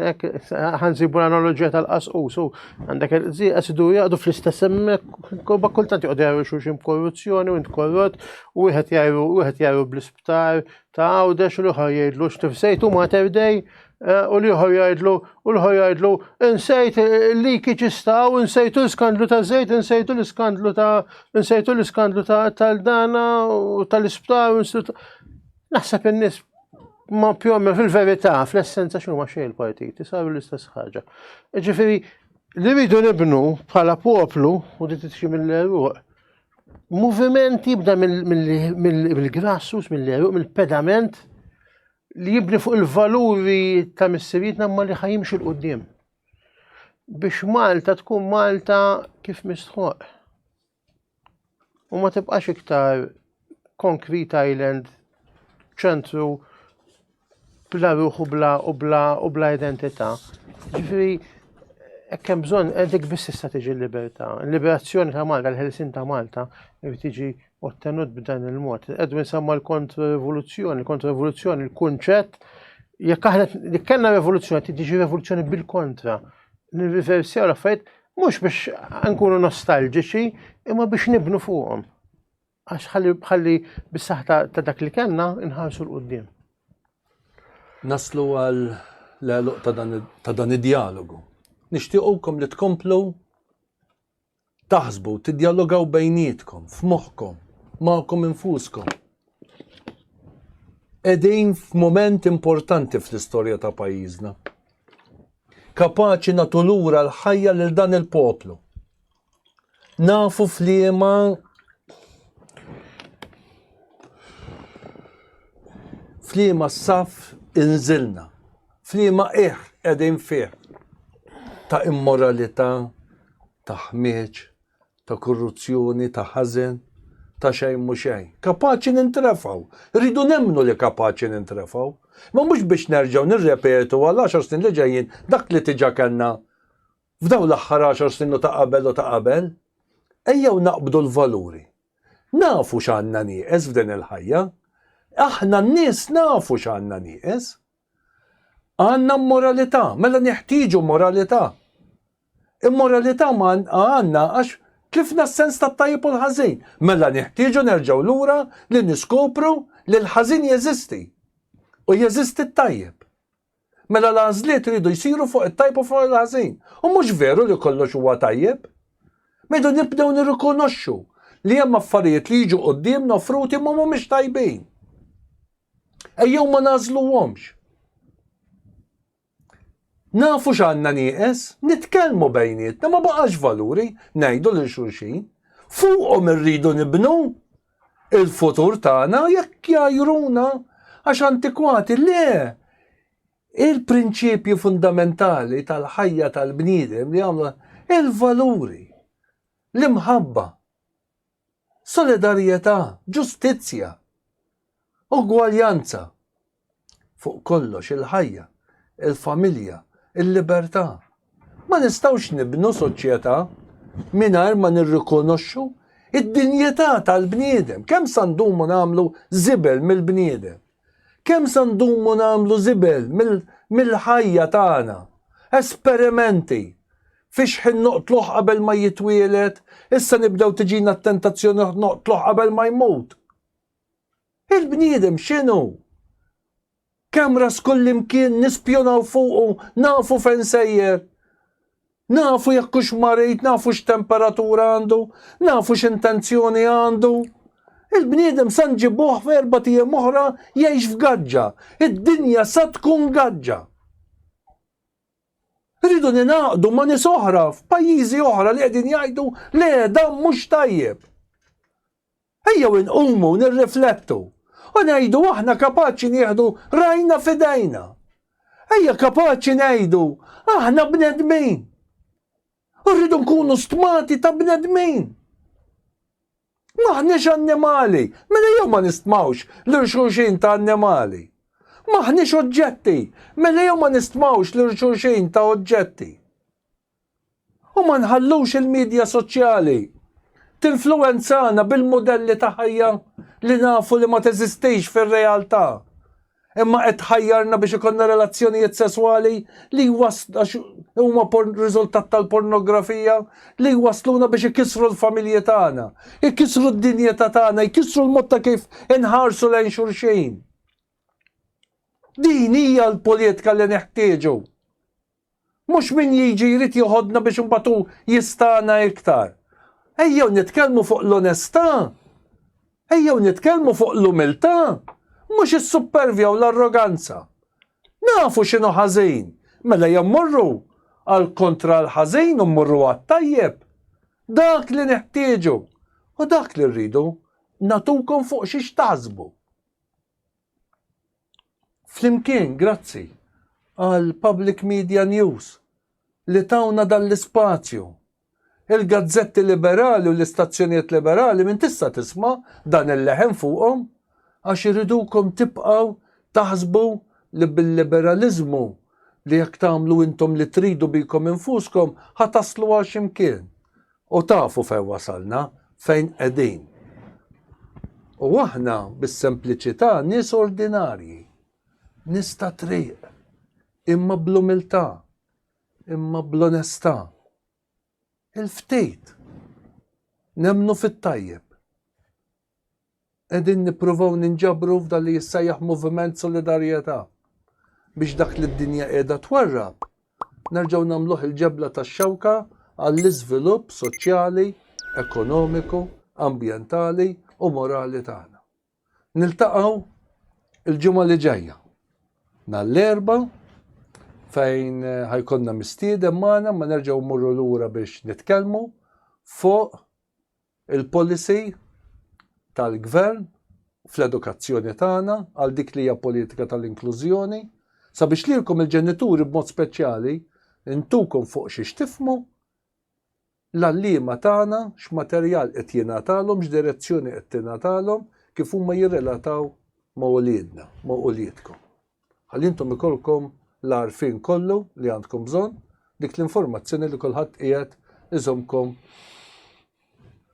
ħanżibu l-analoġija tal-qasqus u għandek qed iduru jaqdu fl-istess hemmhekk kultant joqogħdu jgħidu xulxin b'korruzzjoni u int korrott u wieħed jgħidu wieħed jgħidu bl-isptar ta' Għawdex u l-ieħor jgħidlu x'tifsejtu Mater Dei. eh, u l-ieħor jgħidlu u l-ieħor jgħidlu insejt il-leakage istaw, insejtu l-iskandlu ta' żejt, insejtu l-iskandlu ta' insejtu l-iskandlu tal-dana u tal-isptar, naħseb in-nies ma pjom fil-verità, fl-essenza x'huma xejn il-partiti, saru l-istess ħaġa. Ġifieri li rridu nibnu bħala poplu u di titxi mill-eruq, moviment jibda mill-grassroots, mill-eruq, mill-pedament li jibni fuq il-valuri ta' missirietna ma li ħajimxu l-qoddim. Biex Malta tkun Malta kif mistħoq. U ma tibqax iktar Concrete Island, ċentru bla ruħ u bla u bla u bla identità. Ġifieri hekk hemm bżonn eh, dik biss tista' tiġi l-libertà. Il-liberazzjoni ta' Malta, l-ħelsien ta' Malta, irid tiġi ottenut b'dan il-mod. Edwin semma l-kontra-rivoluzzjoni, l-kontra-rivoluzzjoni, il-kunċett, jekk aħna jekk kellna rivoluzzjoni, tiġi rivoluzzjoni bil-kontra. Nirriversjaw l-affarijiet mhux biex nkunu nostalġiċi, imma biex nibnu fuqhom. Għax ħalli ħalli bis-saħħa ta' dak li kellna nħarsu 'l quddiem. Naslu għal l-għeluq ta' dan id-djalogu. Nixtiequkom li tkomplu taħsbu, tidjalogaw bejnietkom, f'moħħkom, magħkom infuskom. Qegħdin f'mument importanti fl-istorja ta' pajjiżna. Kapaċi nagħtu lura l-ħajja lil dan il-poplu. Nafu f'liema f'liema saf inżilna, f'liema qiegħ qegħdin fih ta' immoralità, ta' ħmieġ, ta' korruzzjoni, ta' ħażen, ta' xejn mhu xejn. Kapaċi nintrefgħu, rridu nemmnu li kapaċi nintrefgħu. Ma mhux biex nerġgħu nirrepetu għal għaxar snin li ġejjin dak li diġà kellna F'dawn l-aħħar għaxar snin u ta' qabel u ta' qabel, ejjew naqbdu l-valuri. Nafu x'għandna nieqes f'din il-ħajja. Aħna n-nies nafu x'għandna nieqes. Għandna immoralità, mela neħtieġu moralità. Immoralità ma għandna għax tlifna s-sens tat-tajjeb u l-ħażin. Mela neħtieġu nerġgħu lura li niskopru li l-ħażin jeżisti u jeżisti t-tajjeb. Mela l-għażliet iridu jsiru fuq it-tajjeb u fuq il-ħażin. U mhux veru li kollox huwa tajjeb. Mejdu nibdew nirrikonoxxu li hemm affarijiet li jiġu quddiemna offruti ma mhumiex tajbin. Ejjew ma nagħżluhomx. Nafu x'għandna nieqes, nitkellmu bejnietna, ma baqax valuri ngħidu lil xulxin. Fuqhom irridu nibnu il-futur tagħna jekk jgħajruna għax antikwati le. Il-prinċipji fundamentali tal-ħajja tal-bniedem li għamlu il-valuri, l-imħabba, solidarjetà, ġustizzja, ugwaljanza. Fuq kollox il-ħajja, il-familja, il-libertà. Ma nistgħux nibnu soċjetà mingħajr ma nirrikonoxxu id-dinjità tal-bniedem. Kemm sa ndumu nagħmlu żibel mill-bniedem? Kemm sa ndumu nagħmlu żibel mill-ħajja tagħna? Esperimenti fiex ħin noqtluh qabel ma jitwieled, issa nibdew tiġina t-tentazzjoni noqtluh qabel ma jmut. Il-bniedem x'inhu? Cameras kullimkien nispjunaw fuqu, nafu fejn sejjer. Nafu jekk hux marid, nafu x'temperatura għandu, nafu x'intenzjoni għandu. Il-bniedem sa nġibuh f'erba' ijiem oħra jgħix f'gaġġa. Id-dinja sa tkun gaġġa. Rridu ningħaqdu ma' nies oħra f'pajjiżi oħra li qegħdin jgħidu le dan mhux tajjeb. Ejjew inqumu nirriflettu u ngħidu aħna kapaċi nieħdu rajna f'idejna. Ejja kapaċi ngħidu aħna bnedmin. U rridu nkunu stmati ta' bnedmin. Maħniex annimali, mela jew ma nistmawx lil xulxin ta' annimali. Maħniex oġġetti, mela jew ma nistmawx lil xulxin ta' oġġetti. U ma nħallux il-midja soċjali tinfluwenzana bil-mudelli ta' ħajja li nafu li ma teżistix fir-realtà. Imma qed tħajjarna biex ikollna relazzjonijiet sesswali li għax huma riżultat tal-pornografija li jwassluna biex ikissru l-familji tagħna, ikissru d-dinjità tagħna, ikissru l-mod ta' kif inħarsu lejn xulxin. Din hija l-politika li neħtieġu. Mhux min jiġi jrid joħodna biex imbagħad hu jistana iktar. Ejjew nitkellmu fuq l-onestà. Ejjew nitkellmu fuq l-umiltà, mhux is-suppervja u l-arroganza. Nafu x'inhu ħażin, mela jew mmorru għal kontra l-ħażin u mmorru għat-tajjeb. Dak li neħtieġu u dak li rridu nagħtukom fuq xiex taħsbu. Flimkien, grazzi għal Public Media News li tawna dan l-ispazju. Il-gazzetti liberali u l-istazzjonijiet liberali minn tista' tisma' dan il-leħen fuqhom għax iridukom tibqgħu taħsbu li bil-liberaliżmu li jekk tagħmlu intom li tridu bikom infuskom ħa taslu għal xi mkien. U tafu fejn wasalna, fejn qegħdin. U aħna bis-sempliċità nies ordinarji, nies ta' triq, imma bl-umiltà, imma bl-onestà. Il-ftit nemmnu fit-tajjeb. Qegħdin nippruvaw ninġabru f'dan li jissejjaħ Moviment Solidarjetà biex dak li d-dinja qiegħda twarrab nerġgħu nagħmluh il-ġebla tax-xewka għall-iżvilupp soċjali, ekonomiku, ambjentali u morali tagħna. Niltaqgħu il-ġimgħa li ġejja. Nhar l-Erbgħa fejn ħajkollna mistieden magħna ma nerġgħu mmorru lura biex nitkellmu fuq il-policy tal-Gvern fl-edukazzjoni tagħna għal dik li hija politika tal-inklużjoni sabiex lilkom il-ġenituri b'mod speċjali ntukom fuq xiex tifhmu l-għalliema tagħna x'materjal qed jingħatalhom, x'direzzjoni qed tingħatalhom, kif huma jirrelataw ma' uliedna, ma' uliedkom. Ħalli intom ikollkom l-għarfien kollu li għandkom bżonn, dik l-informazzjoni li kulħadd qiegħed iżommkom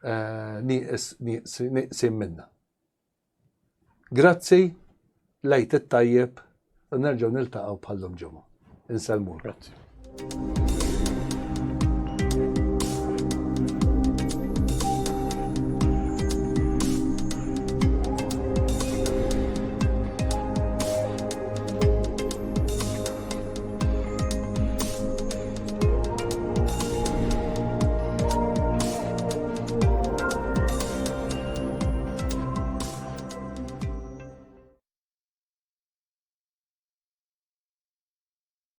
eh, nieqes nieqsin minna. Grazzi, lejt it-tajjeb, u nerġgħu niltaqgħu bħallum ġimgħa. Insellmulkom. Grazzi.